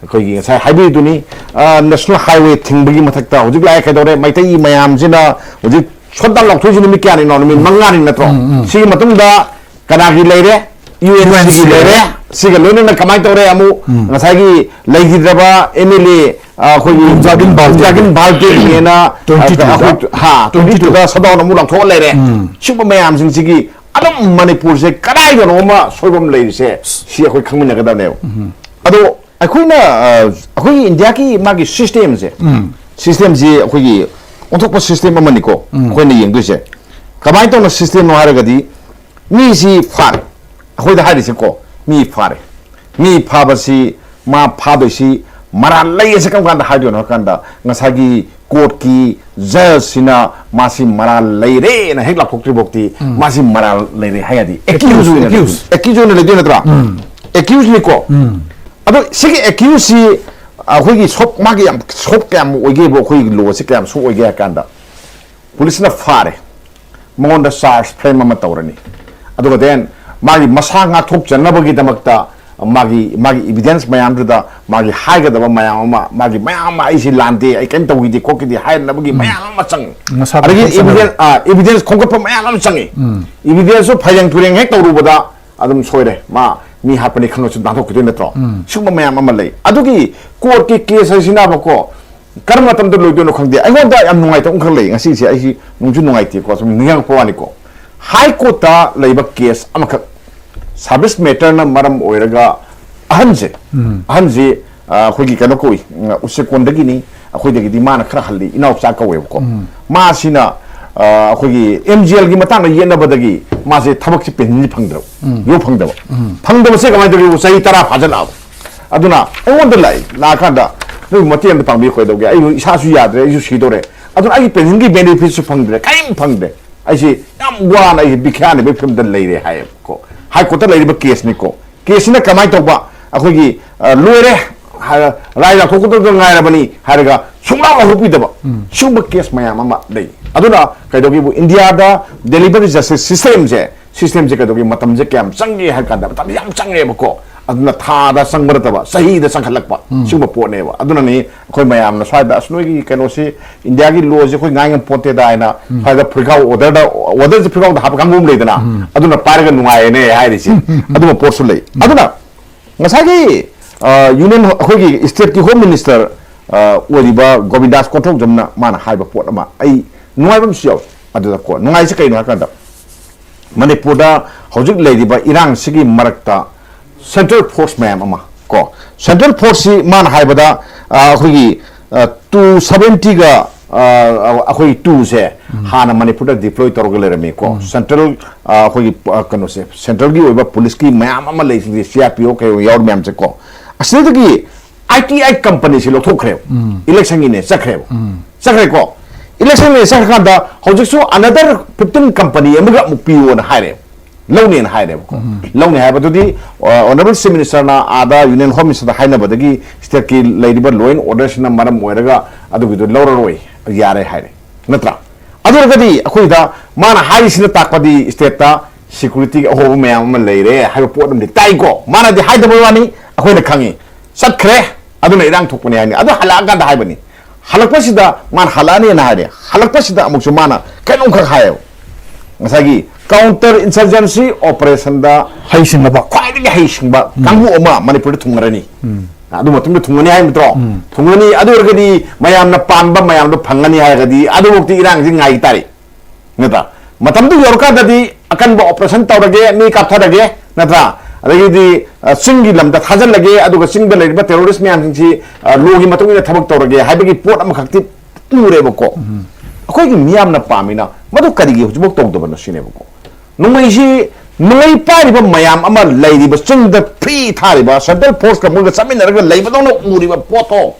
ꯑꯩꯈꯣꯏꯒꯤ ꯉꯁꯥꯏ ꯍꯥꯏꯕꯤꯗꯨꯅꯤ, ꯑ, ꯅꯦꯁꯅꯦꯜ ꯍꯥꯏꯋꯦ ꯊꯤꯡꯕꯒꯤ ꯃꯊꯛꯇ ꯍꯧꯖꯤꯛ ꯂꯥꯛꯑꯦ ꯀꯩꯗꯧꯔꯦ? ꯃꯩꯇꯩ ꯃꯌꯥꯝꯁꯤꯅ ꯍꯧꯖꯤꯛ ꯁꯣꯠꯗꯥꯎꯟ ꯂꯥꯎꯊꯣꯛꯏꯁꯤ ꯅꯨꯃꯤꯠ ꯀꯌꯥꯅꯤꯅꯣ? ꯅꯨꯃꯤꯠ ꯃꯉꯥꯅꯤ ꯅꯠꯇ꯭ꯔꯣ? ꯁꯤꯒꯤ ꯃꯇꯨꯡꯗ ꯀꯅꯥꯒꯤ ꯂꯩꯔꯦ? ꯌꯨ ꯑꯦꯟ ꯁꯤꯒꯤ ꯂꯩꯔꯦ꯫ ꯁꯤꯒ ꯂꯣꯏꯅꯅ ꯀꯃꯥꯏꯅ ꯇꯧꯔꯦ? ꯑꯃꯨꯛ ꯉꯁꯥꯏꯒꯤ ꯂꯩꯈꯤꯗ꯭ꯔꯕ ꯑꯦꯝ ꯑꯦꯜ ꯑꯦ, ꯑ, ꯑꯩꯈꯣꯏꯒꯤ ꯖꯥꯒꯤꯟ ꯚꯥꯜꯇꯦ꯫ ꯖꯥꯒꯤꯟ ꯚꯥꯜꯇꯦꯒꯤꯅ, ꯇ꯭ꯋꯦꯟꯇꯤ ꯇꯨꯗ꯫ ꯑꯩꯈꯣꯏ, ꯍꯥ, ꯇ꯭ꯋꯦꯟꯇꯤ ꯇꯨꯗ ꯁꯣꯠꯗꯥꯎꯟ ꯑꯃꯨꯛ ꯂꯥꯎꯊꯣꯛꯑ ꯂꯩꯔꯦ꯫ ꯁꯤꯒꯨꯝꯕ ꯃꯌꯥꯝꯁꯤꯡꯁꯤꯒꯤ ꯑꯗꯨꯝ ꯃꯅꯤꯄꯨꯔꯁꯦ ꯀꯗꯥꯏꯗꯅꯣ ꯑꯃ ꯁꯣꯏꯕꯝ ꯂꯩꯔꯤꯁꯦ, ꯁꯤ ꯑꯩꯈꯣꯏ ꯈꯪꯃꯤꯟꯅꯒꯗꯕꯅꯦꯕ꯫ ꯑꯗꯣ ꯑꯩꯈꯣꯏꯅ, ꯑ, ꯑꯩꯈꯣꯏꯒꯤ ꯏꯟꯗꯤꯌꯥꯒꯤ ꯃꯥꯒꯤ ꯁꯤꯁꯇꯦꯝꯁꯦ, ꯁꯤꯁꯇꯦꯝꯁꯤ ꯑꯩꯈꯣꯏꯒꯤ ꯑꯣꯟꯊꯣꯛꯄ ꯁꯤꯁꯇꯦꯝ ꯑꯃꯅꯤꯀꯣ ꯑꯩꯈꯣꯏꯅ ꯌꯦꯡꯗꯣꯏꯁꯦ꯫ ꯀꯃꯥꯏꯅ ꯇꯧꯅ ꯁꯤꯁꯇꯦꯝꯅꯣ ꯍꯥꯏꯔꯒꯗꯤ, ꯃꯤꯁꯤ ꯐꯥꯔꯦ, ꯑꯩꯈꯣꯏꯗ ꯍꯥꯏꯔꯤꯁꯦꯀꯣ, ꯃꯤ ꯐꯥꯔꯦ, ꯃꯤ ꯐꯥꯕꯁꯤ, ꯃꯥ ꯐꯥꯗꯣꯏꯁꯤ ꯃꯔꯥꯜ ꯂꯩ ꯑꯁꯤ ꯀꯔꯝ ꯀꯥꯟꯗ ꯍꯥꯏꯗꯣꯏꯅꯣ ꯍꯥꯏ ꯀꯥꯟꯗ, ꯉꯁꯥꯏꯒꯤ ꯀꯣꯔꯠꯀꯤ ꯖꯖꯁꯤꯅ ꯃꯥꯁꯤ ꯃꯔꯥꯜ ꯂꯩꯔꯦꯅ ꯍꯦꯛ ꯂꯥꯎꯊꯣꯛꯇ꯭ꯔꯤ ꯐꯥꯎꯗꯤ ꯃꯥꯁꯤ ꯃꯔꯥꯜ ꯂꯩꯔꯦ ꯍꯥꯏ ꯌꯥꯗꯦ꯫ ꯑꯦꯀ꯭ꯌꯨꯖ ꯑꯣꯏꯅ ꯑꯦꯀ꯭ꯌꯨꯖ ꯑꯦꯀ꯭ꯌꯨꯖ ꯑꯣꯏꯅ ꯂꯩꯗꯣꯏ ꯅꯠꯇ꯭ꯔꯥ? ꯑꯦꯀ꯭ꯌꯨꯖꯅꯤꯀꯣ꯫ ꯑꯗꯣ ꯁꯤꯒꯤ ꯑꯦꯀ꯭ꯌꯨꯖꯁꯤ ꯑꯩꯈꯣꯏꯒꯤ ꯁꯣꯞ ꯃꯥꯒꯤ ꯌꯥꯝ ꯁꯣꯞ ꯀꯌꯥꯝ ꯑꯣꯏꯒꯦꯕ? ꯑꯩꯈꯣꯏꯒꯤ ꯂꯣꯁꯤ ꯀꯌꯥꯝ ꯁꯣꯞ ꯑꯣꯏꯒꯦ ꯍꯥꯏ ꯀꯥꯟꯗ, ꯄꯨꯂꯤꯁꯅ ꯐꯥꯔꯦ, ꯃꯉꯣꯟꯗ ꯆꯥꯔꯖ ꯐ꯭ꯔꯦꯝ ꯑꯃ ꯇꯧꯔꯅꯤ꯫ ꯑꯗꯨꯒ ꯗꯦꯟ ꯃꯥꯒꯤ ꯃꯁꯥ ꯉꯥꯛꯊꯣꯛꯆꯅꯕꯒꯤꯗꯃꯛꯇ ꯃꯥꯒꯤ ꯃꯥꯒꯤ ꯏꯕꯤꯗꯦꯟꯁ ꯃꯌꯥꯝꯗꯨꯗ ꯃꯥꯒꯤ ꯍꯥꯏꯒꯗꯕ ꯃꯌꯥꯝ ꯑꯃ, ꯃꯥꯒꯤ ꯃꯌꯥꯝ ꯑꯃ, "ꯑꯩꯁꯤ ꯂꯥꯟꯗꯦ, ꯑꯩ ꯀꯩꯝ ꯇꯧꯈꯤꯗꯦ ꯈꯣꯠꯈꯤꯗꯦ" ꯍꯥꯏꯅꯕꯒꯤ ꯃꯌꯥꯝ ꯑꯃ ꯆꯪꯉꯤ꯫ ꯃꯁꯥꯗ ꯑꯗꯒꯤ ꯈꯣꯝꯖꯅꯕ꯫ ꯏꯕꯤꯗꯦꯟꯁ ꯑꯥ, ꯏꯕꯤꯗꯦꯟꯁ ꯈꯣꯝꯒꯠꯄ ꯃꯌꯥꯝ ꯑꯃ ꯆꯪꯉꯤ꯫ ꯏꯕꯤꯗꯦꯟꯁꯁꯨ ꯐꯩꯔꯦꯡ ꯇꯨꯔꯦꯡ ꯍꯦꯛ ꯇꯧꯔꯨꯕꯗ ꯑꯗꯨꯝ ꯁꯣꯏꯔꯦ, ꯃꯥ ꯃꯤ ꯍꯥꯠꯄꯅꯤ ꯈꯪꯉꯁꯨ ꯅꯥꯟꯊꯣꯛꯈꯤꯗꯣꯏ ꯅꯠꯇ꯭ꯔꯣ? ꯁꯤꯒꯨꯝꯕ ꯃꯌꯥꯝ ꯑꯃ ꯂꯩ꯫ ꯑꯗꯨꯒꯤ ꯀꯣꯔꯠꯀꯤ ꯀꯦꯁ ꯍꯥꯏꯁꯤꯅꯕꯀꯣ, ꯀꯔꯝꯕ ꯃꯇꯝꯗ ꯂꯣꯏꯗꯣꯏꯅꯣ ꯈꯪꯗꯦ꯫ ꯑꯩꯉꯣꯟꯗ ꯌꯥꯝ ꯅꯨꯡꯉꯥꯏꯇꯕ ꯑꯃꯈꯛ ꯂꯩ ꯉꯁꯤꯁꯦ, ꯑꯩꯁꯤ ꯅꯨꯡꯁꯨ ꯅꯨꯡꯉꯥꯏꯇꯦꯀꯣ, ꯁꯨꯝ ꯅꯤꯡꯉꯛꯄ ꯋꯥꯅꯤꯀꯣ꯫ ꯍꯥꯏ ꯀꯣꯔꯠꯇ ꯂꯩꯕ ꯀꯦꯁ ꯑꯃꯈꯛ, ꯁꯥꯔꯚꯤꯁ ꯃꯦꯇꯔꯅ ꯃꯔꯝ ꯑꯣꯏꯔꯒ ꯑꯍꯟꯁꯦ, ꯑꯍꯟꯁꯤ, ꯑ, ꯑꯩꯈꯣꯏꯒꯤ ꯀꯩꯅꯣ ꯀꯧꯏ, ꯎꯝ, ꯎꯆꯦꯛꯀꯣꯟꯗꯒꯤꯅꯤ, ꯑꯩꯈꯣꯏꯗꯒꯤꯗꯤ ꯃꯥꯅ ꯈꯔ ꯍꯜꯂꯤ, ꯏꯅꯥꯎꯆꯥ ꯀꯧꯋꯦꯕꯀꯣ꯫ ꯃꯥꯁꯤꯅ, ꯑ, ꯑꯩꯈꯣꯏꯒꯤ ꯑꯦꯝ ꯖꯤ ꯑꯦꯜꯒꯤ ꯃꯇꯥꯡꯗ ꯌꯦꯠꯅꯕꯗꯒꯤ ꯃꯥꯁꯦ ꯊꯕꯛꯁꯦ ꯄꯦꯟꯁꯤꯟꯁꯤ ꯐꯪꯗ꯭ꯔꯕ, ꯌꯣ ꯐꯪꯗꯕ꯫ ꯐꯪꯗꯕꯁꯦ ꯀꯃꯥꯏꯅ ꯇꯧꯒꯦ? ꯆꯍꯤ ꯇꯔꯥ ꯐꯥꯖꯤꯜꯂꯛꯑꯕ꯫ ꯑꯗꯨꯅ ꯑꯩꯉꯣꯟꯗ ꯂꯥꯛꯏ, ꯂꯥꯛꯑꯀꯥꯟꯗ, "ꯅꯣꯏ ꯃꯇꯦꯡ ꯑꯝꯇ ꯄꯥꯡꯕꯤꯌꯨ, ꯀꯩꯗꯧꯒꯦ? ꯑꯩ ꯏꯁꯥꯁꯨ ꯌꯥꯗ꯭ꯔꯦ, ꯑꯩꯁꯨ ꯁꯤꯗꯧꯔꯦ, ꯑꯗꯨꯅ ꯑꯩꯒꯤ ꯄꯦꯟꯁꯤꯟꯒꯤ ꯕꯦꯅꯤꯐꯤꯠꯁꯨ ꯐꯪꯗ꯭ꯔꯦ, ꯀꯔꯤꯝ ꯐꯪꯗ꯭ꯔꯦ꯫ ꯑꯩꯁꯦ ꯌꯥꯝ ꯋꯥꯅ ꯑꯩꯁꯦ ꯕꯤꯈ꯭ꯌꯥꯅ ꯏꯕꯒꯤ ꯐꯤꯕꯝꯗ ꯂꯩꯔꯦ" ꯍꯥꯏꯌꯦꯕꯀꯣ꯫ ꯍꯥꯏ ꯀꯣꯔꯠꯇ ꯂꯩꯔꯤꯕ ꯀꯦꯁꯅꯤꯀꯣ꯫ ꯀꯦꯁꯁꯤꯅ ꯀꯃꯥꯏꯅ ꯇꯧꯕ? ꯑꯩꯈꯣꯏꯒꯤ, ꯑ, ꯂꯣꯏꯔꯦ, ꯍꯥꯏ-, ꯔꯥꯏ ꯂꯥꯎꯊꯣꯛꯀꯗꯕꯗ ꯉꯥꯏꯔꯕꯅꯤ ꯍꯥꯏꯔꯒ ꯁꯨꯡꯂꯥꯎ ꯂꯥꯎꯊꯣꯛꯄꯤꯗꯕ, ꯁꯤꯒꯨꯝꯕ ꯀꯦꯁ ꯃꯌꯥꯝ ꯑꯃ ꯂꯩ꯫ ꯑꯗꯨꯅ ꯀꯩꯗꯧꯒꯦꯕꯨ, ꯏꯟꯗꯤꯌꯥꯗ ꯗꯦꯂꯤꯚꯔꯤ ꯖꯁꯇꯤꯁ ꯁꯤꯁꯇꯦꯝꯁꯦ, ꯁꯤꯁꯇꯦꯝꯁꯦ ꯀꯩꯗꯧꯒꯦ, ꯃꯇꯝꯁꯦ ꯀꯌꯥꯝ ꯆꯪꯒꯦ ꯍꯥꯏ ꯀꯥꯟꯗ, ꯃꯇꯝꯁꯦ ꯌꯥꯝ ꯆꯪꯉꯦꯕꯀꯣ꯫ ꯑꯗꯨꯅ ꯊꯥꯗ ꯆꯪꯕ ꯅꯠꯇꯕ, ꯆꯍꯤꯗ ꯆꯪꯈꯠꯂꯛꯄ, ꯁꯤꯒꯨꯝꯕ ꯄꯣꯠꯅꯦꯕ꯫ ꯑꯗꯨꯅꯅꯤ ꯑꯩꯈꯣꯏ ꯃꯌꯥꯝꯅ ꯁ꯭ꯋꯥꯏꯗ, "ꯑꯁ, ꯅꯣꯏꯒꯤ ꯀꯩꯅꯣꯁꯤ, ꯏꯟꯗꯤꯌꯥꯒꯤ ꯂꯣꯁꯤ ꯑꯩꯈꯣꯏ ꯉꯥꯏ ꯉꯝ ꯄꯣꯟꯇꯦꯗ" ꯍꯥꯏꯅ ꯁ꯭ꯋꯥꯏꯗ ꯐꯤꯔꯒꯥꯎ ꯑꯣꯔꯗꯔꯗ, ꯑꯣꯔꯗꯔꯁꯦ ꯐꯤꯔꯒꯥꯎꯗ ꯍꯥꯞꯄ ꯀꯥꯡꯕꯨ ꯑꯃ ꯂꯩꯗꯅ, ꯑꯗꯨꯅ ꯄꯥꯏꯔꯒ ꯅꯨꯡꯉꯥꯏꯔꯦꯅꯦ ꯍꯥꯏꯔꯤꯁꯦ꯫ ꯑꯗꯨꯝꯕ ꯄꯣꯠꯁꯨ ꯂꯩ꯫ ꯑꯗꯨꯅ ꯉꯁꯥꯏꯒꯤ, ꯑ, ꯌꯨꯅꯤꯌꯟ, ꯑꯩꯈꯣꯏꯒꯤ ꯁ꯭ꯇꯦꯠꯀꯤ ꯍꯣꯝ ꯃꯤꯅꯤꯁꯇꯔ, ꯑ, ꯑꯣꯏꯔꯤꯕ ꯒꯣꯕꯤꯟꯗꯥꯁ ꯀꯣꯟꯊꯧꯖꯝꯅ ꯃꯥꯅ ꯍꯥꯏꯕ ꯄꯣꯠ ꯑꯃ ꯑꯩ ꯅꯨꯡꯉꯥꯏꯕ ꯑꯃꯁꯨ ꯌꯥꯎꯏ꯫ ꯑꯗꯨꯗꯀꯣ, ꯅꯨꯡꯉꯥꯏꯁꯦ ꯀꯩꯅꯣ ꯍꯥꯏ ꯀꯥꯟꯗ, ꯃꯅꯤꯄꯨꯔꯗ ꯍꯧꯖꯤꯛ ꯂꯩꯔꯤꯕ ꯏꯔꯥꯡꯁꯤꯒꯤ ꯃꯔꯛꯇ ꯁꯦꯟꯇ꯭ꯔꯦꯜ ꯐꯣꯔꯁ ꯃꯌꯥꯝ ꯑꯃ ꯀꯣ, ꯁꯦꯟꯇ꯭ꯔꯦꯜ ꯐꯣꯔꯁꯁꯤ ꯃꯥꯅ ꯍꯥꯏꯕꯗ, ꯑ, ꯑꯩꯈꯣꯏꯒꯤ, ꯑ, ꯇꯨ ꯁꯚꯦꯟꯇꯤꯒ, ꯑ, ꯑꯩꯈꯣꯏꯒꯤ ꯇꯨꯁꯦ ꯍꯥꯟꯅ ꯃꯅꯤꯄꯨꯔꯗ ꯗꯤꯄ꯭ꯂꯣꯏ ꯇꯧꯔꯒ ꯂꯩꯔꯝꯃꯤꯀꯣ꯫ ꯁꯦꯟꯇ꯭ꯔꯦꯜ, ꯑ, ꯑꯩꯈꯣꯏꯒꯤ, ꯑ, ꯀꯩꯅꯣꯁꯦ, ꯁꯦꯟꯇ꯭ꯔꯦꯜꯒꯤ ꯑꯣꯏꯕ ꯄꯨꯂꯤꯁꯀꯤ ꯃꯌꯥꯝ ꯑꯃ ꯂꯩꯁꯤꯡꯁꯦ, ꯁꯤ ꯑꯥꯔ ꯄꯤ ꯑꯣ ꯀꯩ ꯌꯥꯎꯔꯤ ꯃꯌꯥꯝꯁꯦꯀꯣ꯫ ꯑꯁꯤꯗꯒꯤ ꯑꯥꯏ ꯇꯤ ꯑꯥꯏ ꯀꯝꯄꯅꯤꯁꯤ ꯂꯧꯊꯣꯛꯈ꯭ꯔꯦꯕ꯫ ꯏꯂꯦꯛꯁꯟꯒꯤꯅꯦ ꯆꯠꯈ꯭ꯔꯦꯕ꯫ ꯆꯠꯈ꯭ꯔꯦꯀꯣ꯫ ꯏꯂꯦꯛꯁꯟꯒꯤꯅꯦ ꯆꯠꯈ꯭ꯔꯀꯥꯟꯗ ꯍꯧꯖꯤꯛꯁꯨ another fifteen ꯀꯝꯄꯅꯤ ꯑꯃꯒ ꯑꯃꯨꯛ ꯄꯤꯌꯣꯅ ꯍꯥꯏꯔꯦꯕ꯫ ꯂꯧꯅꯦꯅ ꯍꯥꯏꯔꯦꯕꯀꯣ꯫ ꯂꯧꯅꯦ ꯍꯥꯏꯕꯗꯨꯗꯤ, ꯑ, Honourable Chief Minister ꯅ ꯑꯥꯗ Union Home Minister ꯗ ꯍꯥꯏꯅꯕꯗꯒꯤ state ꯀꯤ ꯂꯩꯔꯤꯕ law and order ꯁꯤꯅ ꯃꯔꯝ ꯑꯣꯏꯔꯒ ꯑꯗꯨꯒꯤꯗꯨ ꯂꯧꯔꯔꯣꯏ, ꯌꯥꯔꯦ ꯍꯥꯏꯔꯦ, ꯅꯠꯇ꯭ꯔꯥ? ꯑꯗꯨ ꯑꯣꯏꯔꯒꯗꯤ ꯑꯩꯈꯣꯏꯗ ꯃꯥꯅ ꯍꯥꯏꯔꯤꯁꯤꯅ ꯇꯥꯛꯄꯗꯤ state ꯇ security ꯒꯤ ꯑꯍꯣꯕ ꯃꯌꯥꯝ ꯑꯃ ꯂꯩꯔꯦ ꯍꯥꯏꯕ ꯄꯣꯠ ꯑꯃꯗꯤ ꯇꯥꯏꯀꯣ꯫ ꯃꯥꯅꯗꯤ ꯍꯥꯏꯗꯕ ꯋꯥꯅꯤ, ꯑꯩꯈꯣꯏꯅ ꯈꯪꯉꯤ꯫ ꯆꯠꯈ꯭ꯔꯦ, ꯑꯗꯨꯅ ꯏꯔꯥꯡ ꯊꯣꯛꯄꯅꯤ ꯍꯥꯏꯅꯤ꯫ ꯑꯗꯨ ꯍꯜꯂꯛꯑꯀꯥꯟꯗ ꯍꯥꯏꯕꯅꯤ꯫ ꯍꯜꯂꯛꯄꯁꯤꯗ ꯃꯥꯅ ꯍꯜꯂꯛꯑꯅꯤꯅ ꯍꯥꯏꯔꯦ꯫ ꯍꯜꯂꯛꯄꯁꯤꯗ ꯑꯃꯨꯛꯁꯨ ꯃꯥꯅ ꯀꯩꯅꯣꯝꯈꯛ ꯍꯥꯏꯌꯦꯕ꯫ ꯉꯁꯥꯏꯒꯤ counter insurgency operation ꯗ ꯍꯩꯁꯤꯡꯉꯕ꯫ ꯈ꯭ꯋꯥꯏꯗꯒꯤ ꯍꯩꯁꯤꯡꯕ ꯀꯥꯡꯕꯨ ꯑꯃ ꯃꯅꯤꯄꯨꯔꯗ ꯊꯨꯡꯉꯔꯅꯤ꯫ ꯑꯗꯨ ꯃꯇꯨꯡꯗ ꯊꯨꯡꯉꯅꯤ ꯍꯥꯏ ꯅꯠꯇ꯭ꯔꯣ? ꯊꯨꯡꯉꯅꯤ꯫ ꯑꯗꯨ ꯑꯣꯏꯔꯒꯗꯤ ꯃꯌꯥꯝꯅ ꯄꯥꯝꯕ ꯃꯌꯥꯝꯗꯣ ꯐꯪꯉꯅꯤ ꯍꯥꯏꯔꯒꯗꯤ ꯑꯗꯨꯐꯥꯎꯗꯤ ꯏꯔꯥꯡꯁꯤ ꯉꯥꯏ ꯇꯥꯔꯦ꯫ ꯅꯠꯇ꯭ꯔꯥ? ꯃꯇꯝꯗꯨ ꯌꯧꯔꯀꯥꯟꯗꯗꯤ ꯑꯀꯟꯕ operation ꯇꯧꯔꯒꯦ, ꯃꯤ ꯀꯥꯞꯊꯔꯒꯦ, ꯅꯠꯇ꯭ꯔꯥ? ꯑꯗꯒꯤꯗꯤ, ꯑ, ꯆꯤꯡꯒꯤ ꯂꯝꯗ ꯊꯥꯖꯤꯜꯂꯒꯦ, ꯑꯗꯨꯒ ꯆꯤꯡꯗ ꯂꯩꯔꯤꯕ terrorist ꯃꯌꯥꯝꯁꯤꯡꯁꯤ, ꯑ, law ꯒꯤ ꯃꯇꯨꯡ ꯏꯟꯅ ꯊꯕꯛ ꯇꯧꯔꯒꯦ ꯍꯥꯏꯕꯒꯤ ꯄꯣꯠ ꯑꯃꯈꯛꯇꯤ ꯎꯔꯦꯕꯀꯣ꯫ ꯑꯩꯈꯣꯏꯒꯤ ꯃꯤꯌꯥꯝꯅ ꯄꯥꯝꯃꯤꯅ ꯃꯗꯨ ꯀꯔꯤꯒꯤ ꯍꯧꯖꯤꯛꯐꯥꯎ ꯇꯧꯗꯕꯅꯣ ꯁꯤꯅꯦꯕꯀꯣ꯫ ꯅꯣꯡꯃꯩꯁꯤ, ꯅꯣꯡꯃꯩ ꯄꯥꯏꯔꯤꯕ ꯃꯌꯥꯝ ꯑꯃ ꯂꯩꯔꯤꯕ ꯆꯤꯡꯗ free ꯊꯥꯔꯤꯕ central force ꯀ ꯃꯣꯏꯒ ꯆꯠꯃꯤꯟꯅꯔꯒ ꯂꯩꯕꯗꯧꯅ ꯎꯔꯤꯕ ꯄꯣꯠꯇꯣ,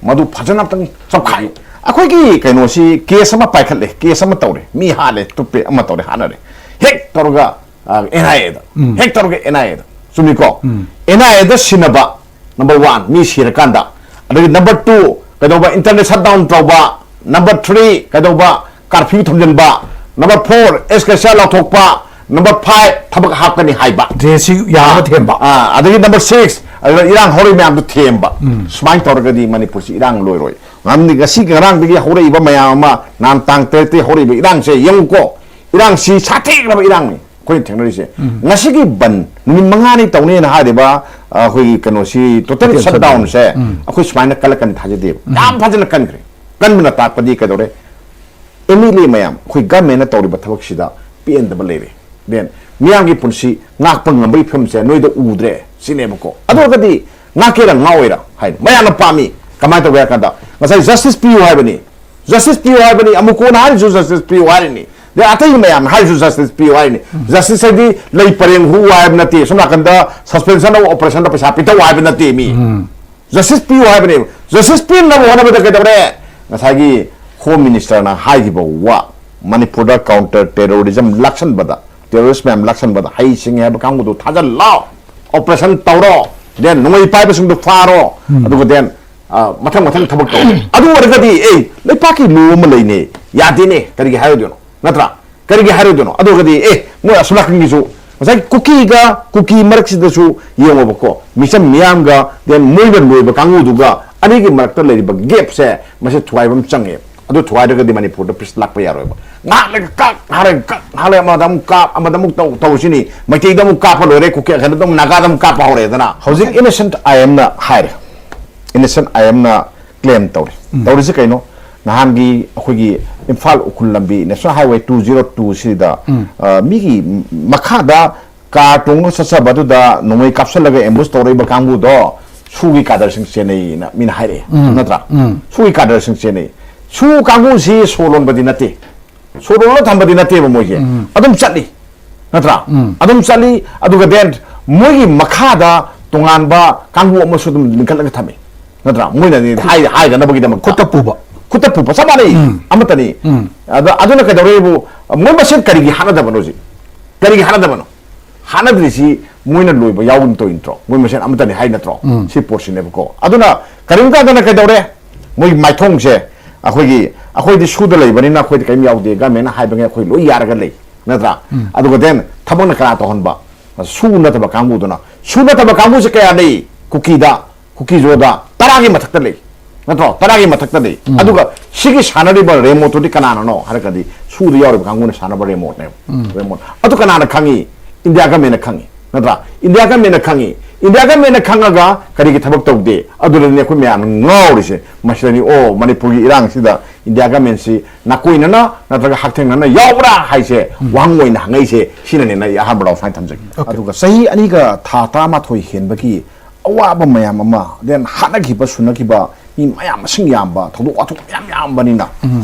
ꯃꯗꯨ ꯐꯖꯅ ꯑꯝꯇꯪ ꯆꯞꯈꯥꯏ꯫ ꯑꯩꯈꯣꯏꯒꯤ ꯀꯩꯅꯣꯁꯤ case ꯑꯃ ꯄꯥꯏꯈꯠꯂꯦ, case ꯑꯃ ꯇꯧꯔꯦ, ꯃꯤ ꯍꯥꯠꯂꯦ, ꯇꯨꯞꯄꯦ, ꯑꯃ ꯇꯧꯔꯦ, ꯍꯥꯠꯅꯔꯦ꯫ ꯍꯦꯛ ꯇꯧꯔꯒ, ꯑ, N I A ꯗ꯫ ꯍꯦꯛ ꯇꯧꯔꯒ N I A the. ꯆꯨꯝꯃꯤꯀꯣ? N I A ꯗ ꯁꯤꯟꯅꯕ, number one, ꯃꯤ ꯁꯤꯔꯀꯥꯟꯗ꯫ ꯑꯗꯒꯤ number two, ꯀꯩꯗꯧꯕ, internet shutdown ꯇꯧꯕ꯫ Number three, ꯀꯩꯗꯧꯕ, curfew ꯊꯝꯖꯤꯟꯕ꯫ Number four, ex gratia ꯂꯧꯊꯣꯛꯄ꯫ Number five, ꯊꯕꯛ ꯍꯥꯞꯀꯅꯤ ꯍꯥꯏꯕ꯫ ꯗ꯭ꯔꯦꯁꯁꯤ ꯌꯥꯅꯕ ꯊꯦꯝꯕ꯫ ꯑꯥ, ꯑꯗꯒꯤ number six, ꯑꯗꯨꯒ ꯏꯔꯥꯡ ꯍꯧꯔꯛꯏ ꯃꯌꯥꯝꯗꯨ ꯊꯦꯝꯕ꯫ ꯁꯨꯃꯥꯏꯅ ꯇꯧꯔꯒꯗꯤ ꯃꯅꯤꯄꯨꯔꯁꯤ ꯏꯔꯥꯡ ꯂꯣꯏꯔꯣꯏ꯫ ꯉꯝꯗꯤ ꯉꯁꯤ ꯉꯔꯥꯡꯗꯒꯤ ꯍꯧꯔꯛꯏꯕ ꯃꯌꯥꯝ ꯑꯃ, ꯅꯍꯥꯟ ꯇꯥꯡ ꯇꯔꯦꯠꯇꯒꯤ ꯍꯧꯔꯛꯏꯕ ꯏꯔꯥꯡꯁꯦ ꯌꯦꯡꯉꯨꯀꯣ꯫ ꯏꯔꯥꯡꯁꯤ ꯁꯥꯊꯤꯈ꯭ꯔꯕ ꯏꯔꯥꯡꯅꯤ ꯑꯩꯈꯣꯏꯅ ꯊꯦꯡꯅꯔꯤꯁꯦ꯫ ꯉꯁꯤꯒꯤ ꯕꯟ ꯅꯨꯃꯤꯠ ꯃꯉꯥꯅꯤ ꯇꯧꯅꯦꯅ ꯍꯥꯏꯔꯤꯕ, ꯑ, ꯑꯩꯈꯣꯏꯒꯤ ꯀꯩꯅꯣꯁꯤ, total shutdown ꯁꯦ ꯑꯩꯈꯣꯏ ꯁꯨꯃꯥꯏꯅ ꯀꯜꯂꯛꯀꯅꯤ ꯊꯥꯖꯗꯦꯕ꯫ ꯌꯥꯝ ꯐꯖꯅ ꯀꯟꯈ꯭ꯔꯦ꯫ ꯀꯟꯕꯅ ꯇꯥꯛꯄꯗꯤ ꯀꯩꯗꯧꯔꯦ? M L A ꯃꯌꯥꯝ, ꯑꯩꯈꯣꯏ government ꯅ ꯇꯧꯔꯤꯕ ꯊꯕꯛꯁꯤꯗ ꯄꯦꯟꯗꯕ ꯂꯩꯔꯦ꯫ Then ꯃꯤꯌꯥꯝꯒꯤ ꯄꯨꯟꯁꯤ ꯉꯥꯛꯄ ꯉꯝꯕꯒꯤ ꯐꯤꯕꯝꯁꯦ ꯅꯣꯏꯗ ꯎꯗ꯭ꯔꯦ ꯁꯤꯅꯦꯕꯀꯣ꯫ ꯑꯗꯨ ꯑꯣꯏꯔꯒꯗꯤ ꯉꯥꯛꯀꯦꯔꯥ ꯉꯥꯛꯑꯣꯏꯔꯥ ꯍꯥꯏꯅ ꯃꯌꯥꯝꯅ ꯄꯥꯝꯃꯤ꯫ ꯀꯃꯥꯏꯅ ꯇꯧꯒꯦ ꯍꯥꯏ ꯀꯥꯟꯗ, ꯉꯁꯥꯏ justice ꯄꯤꯌꯨ ꯍꯥꯏꯕꯅꯤ, justice ꯄꯤꯌꯨ ꯍꯥꯏꯕꯅꯤ, ꯑꯃꯨꯛ ꯀꯣꯟꯅ ꯍꯥꯏꯔꯤꯁꯨ justice ꯄꯤꯌꯨ ꯍꯥꯏꯔꯤꯅꯤ꯫ ꯑꯗꯩ ꯑꯇꯩ ꯃꯌꯥꯝꯅ ꯍꯥꯏꯔꯤꯁꯨ justice ꯄꯤꯌꯨ ꯍꯥꯏꯔꯤꯅꯤ꯫ Justice ꯍꯥꯏꯗꯤ ꯂꯩ ꯄꯔꯦꯡ ꯍꯨ ꯍꯥꯏꯕ ꯅꯠꯇꯦ, ꯁꯣꯝ ꯅꯥꯀꯟꯗ suspension of operation ꯗ ꯄꯩꯁꯥ ꯄꯤꯊꯧ ꯍꯥꯏꯕ ꯅꯠꯇꯦ ꯃꯤ꯫ ꯖꯁꯇꯤꯁ ꯄꯤꯌꯨ ꯍꯥꯏꯕꯅꯦꯕ꯫ ꯖꯁꯇꯤꯁ ꯄꯤꯅꯕ ꯍꯣꯠꯅꯕꯗ ꯀꯩꯗꯧꯔꯦ? ꯉꯁꯥꯏꯒꯤ ꯍꯣꯝ ꯃꯤꯅꯤꯁꯇꯔꯅ ꯍꯥꯏꯈꯤꯕ ꯋꯥ, ꯃꯅꯤꯄꯨꯔꯗ ꯀꯥꯎꯟꯇꯔ ꯇꯦꯔꯣꯔꯤꯖꯝ ꯂꯥꯛꯁꯟꯕꯗ, ꯇꯦꯔꯣꯔꯤꯁ ꯃꯌꯥꯝ ꯂꯥꯛꯁꯟꯕꯗ ꯍꯩ ꯁꯤꯡꯉꯦ ꯍꯥꯏꯕ ꯀꯥꯡꯕꯨꯗꯨ ꯊꯥꯖꯤꯜꯂꯣ, ꯑꯣꯄꯔꯦꯁꯟ ꯇꯧꯔꯣ, ꯗꯦꯟ ꯅꯣꯡꯃꯩ ꯄꯥꯏꯕꯁꯤꯡꯗꯨ ꯐꯥꯔꯣ, ꯑꯗꯨꯒ ꯗꯦꯟ ꯃꯊꯪ ꯃꯊꯪ ꯊꯕꯛ ꯇꯧꯔꯣ꯫ ꯑꯗꯨ ꯑꯣꯏꯔꯒꯗꯤ ꯑꯦ, ꯂꯩꯄꯥꯛꯀꯤ ꯂꯣ ꯑꯃ ꯂꯩꯅꯦ, ꯌꯥꯗꯦꯅꯦ, ꯀꯔꯤꯒꯤ ꯍꯥꯏꯔꯣꯏꯗꯣꯏꯅꯣ? ꯅꯠꯇ꯭ꯔꯥ? ꯀꯔꯤꯒꯤ ꯍꯥꯏꯔꯣꯏꯗꯣꯏꯅꯣ? ꯑꯗꯨꯒꯗꯤ ꯑꯦ, ꯃꯣꯏ ꯑꯁꯣꯝ ꯅꯥꯀꯟꯒꯤꯁꯨ ꯉꯁꯥꯏ ꯀꯨꯀꯤꯒ ꯀꯨꯀꯤ ꯃꯔꯛꯁꯤꯗꯁꯨ ꯌꯦꯡꯉꯣꯕꯀꯣ, ꯃꯤꯆꯝ ꯃꯤꯌꯥꯝꯒ ꯗꯦꯟ ꯃꯣꯏꯅ ꯂꯣꯏꯕ ꯀꯥꯡꯕꯨꯗꯨꯒ ꯑꯅꯤꯒꯤ ꯃꯔꯛꯇ ꯂꯩꯔꯤꯕ ꯒꯦꯞꯁꯦ, ꯃꯁꯤ ꯊꯨꯒꯥꯏꯕ ꯑꯃ ꯆꯪꯉꯦ꯫ ꯑꯗꯨ ꯊꯨꯒꯥꯏꯗ꯭ꯔꯒꯗꯤ ꯃꯅꯤꯄꯨꯔꯗ ꯄꯤꯁ ꯂꯥꯛꯄ ꯌꯥꯔꯣꯏꯕ꯫ ꯉꯥꯏꯍꯥꯛ ꯂꯩꯔꯒ ꯀꯛ, ꯉꯥꯏꯍꯥꯛ ꯂꯩꯔꯒ ꯀꯛ, ꯉꯥꯏꯍꯥꯛ ꯂꯩꯔꯒ ꯑꯃꯗ ꯑꯃꯨꯛ ꯀꯥꯞ, ꯑꯃꯗ ꯑꯃꯨꯛ ꯇꯧ, ꯇꯧꯁꯤꯅꯤ꯫ ꯃꯩꯇꯩꯗ ꯑꯃꯨꯛ ꯀꯥꯞꯄ ꯂꯣꯏꯔꯦ, ꯀꯨꯀꯤ ꯀꯩꯅꯣꯗ ꯑꯃꯨꯛ ꯅꯥꯒꯥꯗ ꯑꯃꯨꯛ ꯀꯥꯞꯄ ꯍꯧꯔꯦꯗꯅ꯫ ꯍꯧꯖꯤꯛ ꯏꯅꯣꯁꯦꯟꯠ ꯑꯥꯏ ꯑꯦꯝꯅ ꯍꯥꯏꯔꯦ, ꯏꯅꯣꯁꯦꯟꯠ ꯑꯥꯏ ꯑꯦꯝꯅ ꯀ꯭ꯂꯦꯝ ꯇꯧꯔꯤ꯫ ꯇꯧꯔꯤꯁꯤ ꯀꯩꯅꯣ? ꯅꯍꯥꯟꯒꯤ ꯑꯩꯈꯣꯏꯒꯤ ꯏꯝꯐꯥꯜ ꯎꯈ꯭ꯔꯨꯜ ꯂꯝꯕꯤ, national highway two zero two ꯁꯤꯗ, ꯑ, ꯃꯤꯒꯤ ꯃꯈꯥꯗ ꯀꯥꯔ ꯇꯣꯡꯉꯒ ꯆꯠꯆꯕ ꯑꯗꯨꯗ ꯅꯣꯡꯃꯩ ꯀꯥꯞꯁꯤꯜꯂꯒ ꯑꯦꯝꯕꯨꯁ ꯇꯧꯔꯛꯏꯕ ꯀꯥꯡꯕꯨꯗꯣ ꯁꯨꯒꯤ ꯀꯥꯗꯔꯁꯤꯡ ꯆꯦꯟꯅꯩꯅ ꯃꯤꯅ ꯍꯥꯏꯔꯛꯑꯦ, ꯅꯠꯇ꯭ꯔꯥ? ꯁꯨꯒꯤ ꯀꯥꯗꯔꯁꯤꯡ ꯆꯦꯟꯅꯩ꯫ ꯁꯨ ꯀꯥꯡꯕꯨꯁꯤ ꯁꯣ ꯂꯣꯟꯕꯗꯤ ꯅꯠꯇꯦ, ꯁꯣ ꯂꯣꯜꯂ ꯊꯝꯕꯗꯤ ꯅꯠꯇꯦꯕ ꯃꯣꯏꯁꯦ꯫ ꯑꯗꯨꯝ ꯆꯠꯂꯤ, ꯅꯠꯇ꯭ꯔꯥ? ꯑꯗꯨꯝ ꯆꯠꯂꯤ꯫ ꯑꯗꯨꯒ ꯗꯦꯟ ꯃꯣꯏꯒꯤ ꯃꯈꯥꯗ ꯇꯣꯉꯥꯟꯕ ꯀꯥꯡꯕꯨ ꯑꯃꯁꯨ ꯑꯗꯨꯝ ꯂꯤꯡꯈꯠꯂꯒ ꯊꯝꯃꯤ, ꯅꯠꯇ꯭ꯔꯥ? ꯃꯣꯏꯅꯗꯤ ꯍꯥꯏ-, ꯍꯥꯏꯗꯅꯕꯒꯤꯗꯃꯛꯇ꯫ ꯈꯨꯠꯇ ꯄꯨꯕ꯫ ꯈꯨꯠꯇ ꯄꯨꯕ ꯆꯞ ꯃꯥꯟꯅꯩ꯫ ꯑꯃꯠꯇꯅꯤ꯫ ꯑꯗ ꯑꯗꯨꯅ ꯀꯩꯗꯧꯔꯦꯕꯨ, ꯃꯣꯏ ꯃꯁꯦꯟ ꯀꯔꯤꯒꯤ ꯍꯥꯠꯅꯗꯕꯅꯣ ꯍꯧꯖꯤꯛ? ꯀꯔꯤꯒꯤ ꯍꯥꯠꯅꯗꯕꯅꯣ? ꯍꯥꯠꯅꯗ꯭ꯔꯤꯁꯤ ꯃꯣꯏꯅ ꯂꯣꯏꯕ ꯌꯥꯎꯒꯨꯝ ꯇꯧꯏ ꯅꯠꯇ꯭ꯔꯣ? ꯃꯣꯏ ꯃꯁꯦꯟ ꯑꯃꯠꯇꯅꯤ ꯍꯥꯏ ꯅꯠꯇ꯭ꯔꯣ? ꯁꯤ ꯄꯣꯠꯁꯤꯅꯦꯕꯀꯣ꯫ ꯑꯗꯨꯅ ꯀꯔꯤꯒꯨꯝꯕ ꯀꯥꯟꯗꯅ ꯀꯩꯗꯧꯔꯦ? ꯃꯣꯏꯒꯤ ꯃꯥꯏꯊꯣꯡꯁꯦ ꯑꯩꯈꯣꯏꯒꯤ, ꯑꯩꯈꯣꯏꯗꯤ ꯁꯨꯗ ꯂꯩꯕꯅꯤꯅ ꯑꯩꯈꯣꯏꯗꯤ ꯀꯔꯤꯝ ꯌꯥꯎꯗꯦ, ꯒꯃꯦꯟꯅ ꯍꯥꯏꯕꯉꯩ ꯑꯩꯈꯣꯏ ꯂꯣꯏ ꯌꯥꯔꯒ ꯂꯩ, ꯅꯠꯇ꯭ꯔꯥ? ꯑꯗꯨꯒ ꯗꯦꯟ ꯊꯕꯛꯅ ꯀꯅꯥ ꯇꯧꯍꯟꯕ? ꯁꯨ ꯅꯠꯇꯕ ꯀꯥꯡꯕꯨꯗꯨꯅ꯫ ꯁꯨ ꯅꯠꯇꯕ ꯀꯥꯡꯕꯨꯁꯦ ꯀꯌꯥ ꯂꯩ? ꯀꯨꯀꯤꯗ, ꯀꯨꯀꯤꯖꯣꯗ ꯇꯔꯥꯒꯤ ꯃꯊꯛꯇ ꯂꯩ, ꯅꯠꯇ꯭ꯔꯣ? ꯇꯔꯥꯒꯤ ꯃꯊꯛꯇ ꯂꯩ꯫ ꯑꯗꯨꯒ ꯁꯤꯒꯤ ꯁꯥꯟꯅꯔꯤꯕ ꯔꯦꯃꯣꯠꯇꯨꯗꯤ ꯀꯅꯥꯅꯅꯣ ꯍꯥꯏꯔꯒꯗꯤ ꯁꯨꯗ ꯌꯥꯎꯔꯤꯕ ꯀꯥꯡꯕꯨꯅ ꯁꯥꯟꯅꯕ ꯔꯦꯃꯣꯠꯅꯦꯕ꯫ ꯔꯦꯃꯣꯠ꯫ ꯑꯗꯨ ꯀꯅꯥꯅ ꯈꯪꯉꯤ? ꯏꯟꯗꯤꯌꯥ ꯒꯃꯦꯟꯅ ꯈꯪꯉꯤ, ꯅꯠꯇ꯭ꯔꯥ? ꯏꯟꯗꯤꯌꯥ ꯒꯃꯦꯟꯅ ꯈꯪꯉꯤ꯫ ꯏꯟꯗꯤꯌꯥ ꯒꯃꯦꯟꯅ ꯈꯪꯉꯒ ꯀꯔꯤꯒꯤ ꯊꯕꯛ ꯇꯧꯗꯦ? ꯑꯗꯨꯗꯅꯤ ꯑꯩꯈꯣꯏ ꯃꯌꯥꯝꯅ ꯉꯥꯎꯔꯤꯁꯦ꯫ ꯃꯁꯤꯗꯅꯤ, ꯑꯣ, ꯃꯅꯤꯄꯨꯔꯒꯤ ꯏꯔꯥꯡꯁꯤꯗ ꯏꯟꯗꯤꯌꯥ ꯒꯃꯦꯟꯁꯤ ꯅꯥꯀꯣꯏꯅꯅ ꯅꯠꯇ꯭ꯔꯒ ꯍꯛꯊꯦꯡꯅꯅ ꯌꯥꯎꯕ꯭ꯔꯥ ꯍꯥꯏꯁꯦ ꯋꯥꯍꯪ ꯑꯣꯏꯅ ꯍꯪꯉꯛꯏꯁꯦ꯫ ꯁꯤꯅꯅꯦꯅ ꯑꯩ ꯑꯍꯥꯟꯕꯗ ꯁꯨꯃꯥꯏꯅ ꯊꯝꯖꯒꯦ꯫ ꯑꯗꯨꯒ ꯆꯍꯤ ꯑꯅꯤꯒ ꯊꯥ ꯇꯔꯥꯃꯥꯊꯣꯏ ꯍꯦꯟꯕꯒꯤ ꯑꯋꯥꯕ ꯃꯌꯥꯝ ꯑꯃ, ꯗꯦꯟ ꯍꯥꯠꯅꯈꯤꯕ, ꯁꯨꯅꯈꯤꯕ ꯃꯤ ꯃꯌꯥꯝ ꯃꯁꯤꯡ ꯌꯥꯝꯕ, ꯊꯧꯗꯣꯛ ꯋꯥꯊꯣꯛ ꯃꯌꯥꯝ ꯌꯥꯝꯕꯅꯤꯅ,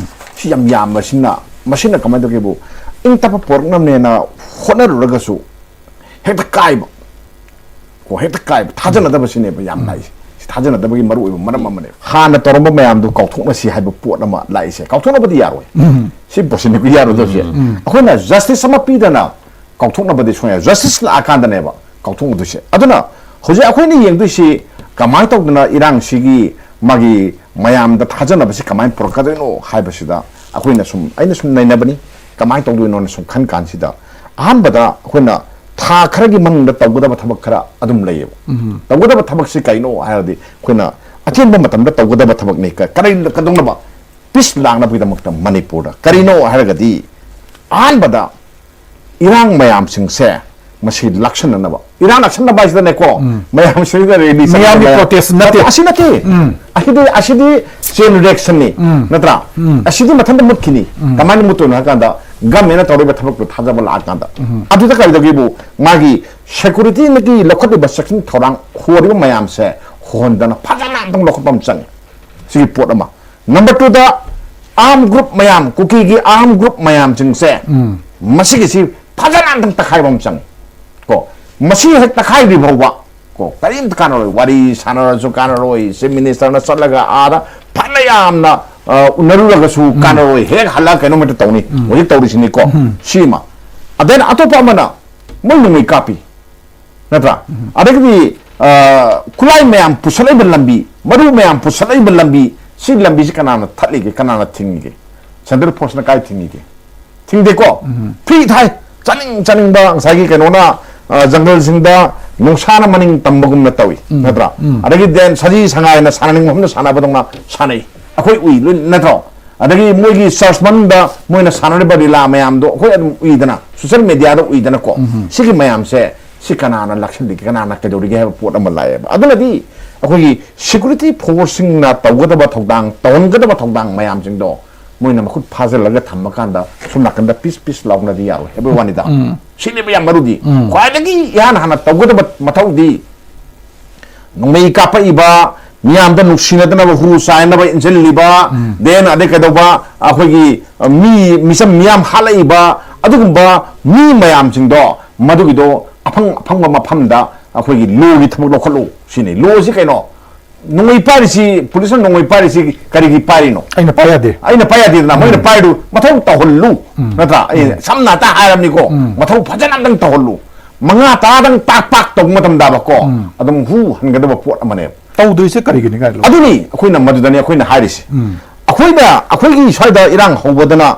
ꯁꯤ ꯌꯥꯝ ꯌꯥꯝꯕꯁꯤꯅ, ꯃꯁꯤꯅ ꯀꯃꯥꯏꯅ ꯇꯧꯒꯦꯕꯨ, ꯏꯪ ꯇꯞꯄ ꯄꯣꯔꯛꯅꯕꯅꯦꯅ ꯍꯣꯠꯅꯔꯨꯔꯒꯁꯨ ꯍꯦꯛꯇ ꯀꯥꯏꯕ, ꯀꯣ, ꯍꯦꯛꯇ ꯀꯥꯏꯕ, ꯊꯥꯖꯅꯗꯕꯁꯤꯅꯦꯕ ꯌꯥꯝ ꯂꯥꯛꯏꯁꯦ꯫ ꯊꯥꯖꯅꯗꯕꯒꯤ ꯃꯔꯨꯑꯣꯏꯕ ꯃꯔꯝ ꯑꯃꯅꯦ꯫ ꯍꯥꯟꯅ ꯇꯧꯔꯝꯕ ꯃꯌꯥꯝꯗꯨ ꯀꯥꯎꯊꯣꯛꯅꯁꯤ ꯍꯥꯏꯕ ꯄꯣꯠ ꯑꯃ ꯂꯥꯛꯏꯁꯦ, ꯀꯥꯎꯊꯣꯛꯅꯕꯗꯤ ꯌꯥꯔꯣꯏ꯫ ꯁꯤ ꯄꯣꯠꯁꯤꯅ ꯌꯥꯔꯣꯏꯗꯧꯁꯦ꯫ ꯑꯩꯈꯣꯏꯅ ꯖꯁꯇꯤꯁ ꯑꯃ ꯄꯤꯗꯅ ꯀꯥꯎꯊꯣꯛꯅꯕꯗꯤ ꯁꯨꯡꯌꯥ, ꯖꯁꯇꯤꯁ ꯂꯥꯛꯑꯀꯥꯟꯗꯅꯦꯕ ꯀꯥꯎꯊꯣꯛꯅꯗꯣꯏꯁꯦ꯫ ꯑꯗꯨꯅ ꯍꯧꯖꯤꯛ ꯑꯩꯈꯣꯏꯅ ꯌꯦꯡꯗꯣꯏꯁꯤ ꯀꯃꯥꯏꯅ ꯇꯧꯗꯅ ꯏꯔꯥꯡꯁꯤꯒꯤ ꯃꯥꯒꯤ ꯃꯌꯥꯝꯗ ꯊꯥꯖꯅꯕꯁꯤ ꯀꯃꯥꯏꯅ ꯄꯨꯔꯛꯀꯗꯣꯏꯅꯣ ꯍꯥꯏꯕꯁꯤꯗ ꯑꯩꯈꯣꯏꯅ ꯁꯨꯝ, ꯑꯩꯅ ꯁꯨꯝ ꯅꯩꯅꯕꯅꯤ꯫ ꯀꯃꯥꯏꯅ ꯇꯧꯗꯣꯏꯅꯣꯅ ꯁꯨꯝ ꯈꯟ ꯀꯥꯟꯁꯤꯗ, ꯑꯍꯥꯟꯕꯗ ꯑꯩꯈꯣꯏꯅ ꯊꯥ ꯈꯔꯒꯤ ꯃꯅꯨꯡꯗ ꯇꯧꯒꯗꯕ ꯊꯕꯛ ꯈꯔ ꯑꯗꯨꯝ ꯂꯩꯌꯦꯕ꯫ ꯇꯧꯒꯗꯕ ꯊꯕꯛꯁꯤ ꯀꯩꯅꯣ ꯍꯥꯏꯔꯗꯤ, ꯑꯩꯈꯣꯏꯅ ꯑꯇꯦꯟꯕ ꯃꯇꯝꯗ ꯇꯧꯒꯗꯕ ꯊꯕꯛꯅꯤ꯫ ꯀ-, ꯀꯔꯤ ꯀꯩꯗꯧꯅꯕ? ꯄꯤꯁ ꯂꯥꯛꯅꯕꯒꯤꯗꯃꯛꯇ ꯃꯅꯤꯄꯨꯔꯗ꯫ ꯀꯔꯤꯅꯣ ꯍꯥꯏꯔꯒꯗꯤ, ꯑꯍꯥꯟꯕꯗ ꯏꯔꯥꯡ ꯃꯌꯥꯝꯁꯤꯡꯁꯦ ꯃꯁꯤ ꯂꯥꯛꯁꯟꯅꯅꯕ꯫ ꯏꯔꯥꯡ ꯂꯥꯛꯁꯟꯅꯕ ꯍꯥꯏꯁꯤꯗꯅꯦꯀꯣ, ꯎꯝ꯫ ꯃꯌꯥꯝꯁꯤꯡꯁꯤꯗ rally ꯃꯤꯌꯥꯝꯒꯤ ꯆꯠꯅꯕ ꯃꯌꯥꯝ protest ꯅꯠꯇꯦ꯫ ꯑꯁꯤ ꯅꯠꯇꯦ꯫ ꯎꯝ꯫ ꯑꯁꯤꯗꯤ, ꯑꯁꯤꯗꯤ chain reactionꯅꯤ, ꯎꯝ꯫ ꯅꯠꯇ꯭ꯔꯥ? ꯎꯝ꯫ ꯑꯁꯤꯗꯤ ꯃꯊꯟꯇ ꯃꯨꯠꯈꯤꯅꯤ꯫ ꯎꯝ꯫ ꯀꯃꯥꯏꯅ ꯃꯨꯠꯇꯣꯏꯅꯣ ꯍꯥꯏ ꯀꯥꯟꯗ, governmentꯅ ꯇꯧꯔꯤꯕ ꯊꯕꯛꯇꯨ ꯊꯥꯖꯕ ꯂꯥꯛꯑꯀꯥꯟꯗ꯫ ꯎꯝ꯫ ꯑꯗꯨꯗ ꯀꯔꯤꯗꯧꯒꯦꯕꯨ, ꯃꯥꯒꯤ securityꯅꯒꯤ ꯂꯧꯈꯠꯂꯤꯕ ꯆꯦꯛꯁꯤꯟ ꯊꯧꯔꯥꯡ ꯍꯣꯔꯤꯕ ꯃꯌꯥꯝꯁꯦ ꯍꯣꯟꯗꯅ ꯐꯖꯅ ꯑꯝꯇꯪ ꯂꯧꯈꯠꯄ ꯑꯃ ꯆꯪꯉꯤ꯫ ꯁꯤꯒꯤ ꯄꯣꯠ ꯑꯃ꯫ Number twoꯗ, arm group ꯃꯌꯥꯝ, ꯀꯨꯀꯤꯒꯤ arm group ꯃꯌꯥꯝꯁꯤꯡꯁꯦ, ꯎꯝ꯫ ꯃꯁꯤꯒꯤꯁꯤ ꯐꯖꯅ ꯑꯝꯇꯪ ꯇꯛꯈꯥꯏꯕ ꯑꯃ ꯆꯪꯉꯤ꯫ ꯀꯣ, ꯃꯁꯤ ꯍꯦꯛ ꯇꯛꯈꯥꯏꯗ꯭ꯔꯤ ꯐꯥꯎꯕ, ꯀꯣ, ꯀꯔꯤꯝꯇ ꯀꯥꯟꯅꯔꯣꯏ꯫ ꯋꯥꯔꯤ ꯁꯥꯟꯅꯔꯁꯨ ꯀꯥꯟꯅꯔꯣꯏ꯫ Chief Ministerꯅ ꯆꯠꯂꯒ ꯑꯥꯗ ꯐꯅ ꯌꯥꯝꯅ, ꯑ, ꯎꯅꯔꯨꯔꯒꯁꯨ ꯎꯝ꯫ ꯀꯥꯟꯅꯔꯣꯏ꯫ ꯍꯦꯛ ꯍꯜꯂꯒ ꯀꯩꯅꯣꯝ ꯍꯦꯛꯇ ꯇꯧꯅꯤ꯫ ꯎꯝ꯫ ꯍꯧꯖꯤꯛ ꯇꯧꯔꯤꯁꯤꯅꯤꯀꯣ꯫ ꯎꯝ꯫ ꯁꯤꯃ꯫ ꯑꯗꯩ ꯑꯇꯣꯞꯄ ꯑꯃꯅ ꯃꯣꯏ ꯅꯣꯡꯃꯩ ꯀꯥꯞꯄꯤ꯫ ꯅꯠꯇ꯭ꯔꯥ? ꯎꯝ꯫ ꯑꯗꯒꯤꯗꯤ, ꯑ, ꯈꯨꯠꯂꯥꯏ ꯃꯌꯥꯝ ꯄꯨꯁꯜꯂꯛꯏꯕ ꯂꯝꯕꯤ, ꯃꯔꯨ ꯃꯌꯥꯝ ꯄꯨꯁꯜꯂꯛꯏꯕ ꯂꯝꯕꯤ, ꯁꯤ ꯂꯝꯕꯤꯁꯤ ꯀꯅꯥꯅ ꯊꯠꯂꯤꯒꯦ? ꯀꯅꯥꯅ ꯊꯤꯡꯉꯤꯒꯦ? Central Forceꯅ ꯀꯥꯏ ꯊꯤꯡꯉꯤꯒꯦ? ꯊꯤꯡꯗꯦꯀꯣ? ꯎꯝ꯫ Free ꯊꯥꯏ꯫ ꯆꯥꯅꯤꯡ ꯆꯥꯅꯤꯡꯕ ꯉꯁꯥꯏꯒꯤ ꯀꯩꯅꯣꯅ, ꯑ, ꯖꯪꯒꯜꯁꯤꯡꯗ ꯅꯣꯡꯁꯥꯅ ꯃꯅꯤꯡ ꯇꯝꯕꯒꯨꯝꯅ ꯇꯧꯏ, ꯎꯝ꯫ ꯅꯠꯇ꯭ꯔꯥ? ꯎꯝ꯫ ꯑꯗꯒꯤ then ꯁꯖꯤ ꯁꯉꯥꯏꯅ ꯁꯥꯟꯅꯅꯤꯡꯕ ꯃꯐꯝꯗ ꯁꯥꯟꯅꯕꯗꯧꯅ ꯁꯥꯟꯅꯩ꯫ ꯑꯩꯈꯣꯏ ꯎꯏ ꯂꯣꯏ, ꯅꯠꯇ꯭ꯔꯣ? ꯑꯗꯒꯤ ꯃꯣꯏꯒꯤ church ꯃꯅꯨꯡꯗ ꯃꯣꯏꯅ ꯁꯥꯟꯅꯔꯤꯕ ꯂꯤꯂꯥ ꯃꯌꯥꯝꯗꯣ ꯑꯩꯈꯣꯏ ꯑꯗꯨꯝ ꯎꯏꯗꯅ, social mediaꯗ ꯎꯏꯗꯅꯀꯣ꯫ ꯎꯝ꯫ ꯁꯤꯒꯤ ꯃꯌꯥꯝꯁꯦ, ꯁꯤ ꯀꯅꯥꯅ ꯂꯥꯛꯁꯤꯜꯂꯤꯒꯦ, ꯀꯅꯥꯅ ꯀꯩꯗꯧꯔꯤꯒꯦ ꯍꯥꯏꯕ ꯄꯣꯠ ꯑꯃ ꯂꯥꯛꯑꯦꯕ꯫ ꯑꯗꯨꯅꯗꯤ ꯑꯩꯈꯣꯏꯒꯤ security forceꯁꯤꯡꯅ ꯇꯧꯒꯗꯕ ꯊꯧꯗꯥꯡ, ꯇꯧꯍꯟꯒꯗꯕ ꯊꯧꯗꯥꯡ ꯃꯌꯥꯝꯁꯤꯡꯗꯣ ꯃꯣꯏꯅ ꯃꯈꯨꯠ ꯐꯥꯖꯤꯜꯂꯒ ꯊꯝꯃꯀꯥꯟꯗ ꯁꯣꯝ ꯅꯥꯀꯟꯗ ꯄꯤꯁ ꯄꯤꯁ ꯂꯥꯎꯅꯗꯤ ꯌꯥꯔꯣꯏ ꯍꯥꯏꯕꯒꯤ ꯋꯥꯅꯤꯗ꯫ ꯎꯝ꯫ ꯁꯤꯅꯦꯕ ꯌꯥꯝ ꯃꯔꯨꯗꯤ꯫ ꯎꯝ꯫ ꯈ꯭ꯋꯥꯏꯗꯒꯤ ꯏꯍꯥꯟ ꯍꯥꯟꯅ ꯇꯧꯒꯗꯕ ꯃꯊꯧꯗꯤ ꯅꯣꯡꯃꯩ ꯀꯥꯞꯄꯛꯏꯕ, ꯃꯤꯌꯥꯝꯗ ꯅꯨꯡꯁꯤꯅꯗꯅꯕ ꯍꯨ ꯆꯥꯏꯅꯕ ꯏꯟꯁꯤꯜꯂꯤꯕ, ꯎꯝ꯫ Then ꯑꯗꯩ ꯀꯩꯗꯧꯕ, ꯑꯩꯈꯣꯏꯒꯤ, ꯑ, ꯃꯤ, ꯃꯤꯆꯝ ꯃꯤꯌꯥꯝ ꯍꯥꯠꯂꯛꯏꯕ, ꯑꯗꯨꯒꯨꯝꯕ ꯃꯤ ꯃꯌꯥꯝꯁꯤꯡꯗꯣ, ꯃꯗꯨꯒꯤꯗꯣ ꯑꯐꯪ ꯑꯐꯪꯕ ꯃꯐꯝꯗ ꯑꯩꯈꯣꯏꯒꯤ lawꯒꯤ ꯊꯕꯛ ꯂꯧꯈꯠꯂꯨ ꯁꯤꯅꯤ꯫ Lawꯁꯤ ꯀꯩꯅꯣ? ꯅꯣꯡꯃꯩ ꯄꯥꯏꯔꯤꯁꯤ, ꯄꯨꯂꯤꯁꯅ ꯅꯣꯡꯃꯩ ꯄꯥꯏꯔꯤꯁꯤ ꯀꯔꯤꯒꯤ ꯄꯥꯏꯔꯤꯅꯣ? ꯑꯩꯅ ꯄꯥꯏ ꯌꯥꯗꯦ꯫ ꯑꯩꯅ ꯄꯥꯏ ꯌꯥꯗꯦꯗꯅ, ꯃꯣꯏꯅ ꯄꯥꯏꯔꯤꯗꯨ ꯃꯊꯧ ꯇꯧꯍꯜꯂꯨ, ꯅꯠꯇ꯭ꯔꯥ? ꯑꯩ ꯁꯝꯅ ꯍꯥꯏꯇ ꯍꯥꯏꯔꯕꯅꯤꯀꯣ, ꯃꯊꯧ ꯐꯖꯅ ꯑꯝꯇꯪ ꯇꯧꯍꯜꯂꯨ꯫ ꯃꯉꯥ ꯇꯔꯥꯗꯪ ꯄꯥꯛ ꯄꯥꯛ ꯇꯧꯕ ꯃꯇꯝꯗꯕꯀꯣ, ꯑꯗꯨꯝ ꯍꯨ ꯍꯟꯒꯗꯕ ꯄꯣꯠ ꯑꯃꯅꯦꯕ꯫ ꯇꯧꯗꯣꯏꯁꯦ ꯀꯔꯤꯒꯤꯅꯤ ꯀꯥꯏꯅ꯫ ꯑꯗꯨꯅꯤ ꯑꯩꯈꯣꯏꯅ, ꯃꯗꯨꯗꯅꯤ ꯑꯩꯈꯣꯏꯅ ꯍꯥꯏꯔꯤꯁꯦ꯫ ꯑꯩꯈꯣꯏꯅ, ꯑꯩꯈꯣꯏꯒꯤ ꯁ꯭ꯋꯥꯏꯗ ꯏꯔꯥꯡ ꯍꯧꯕꯗꯅ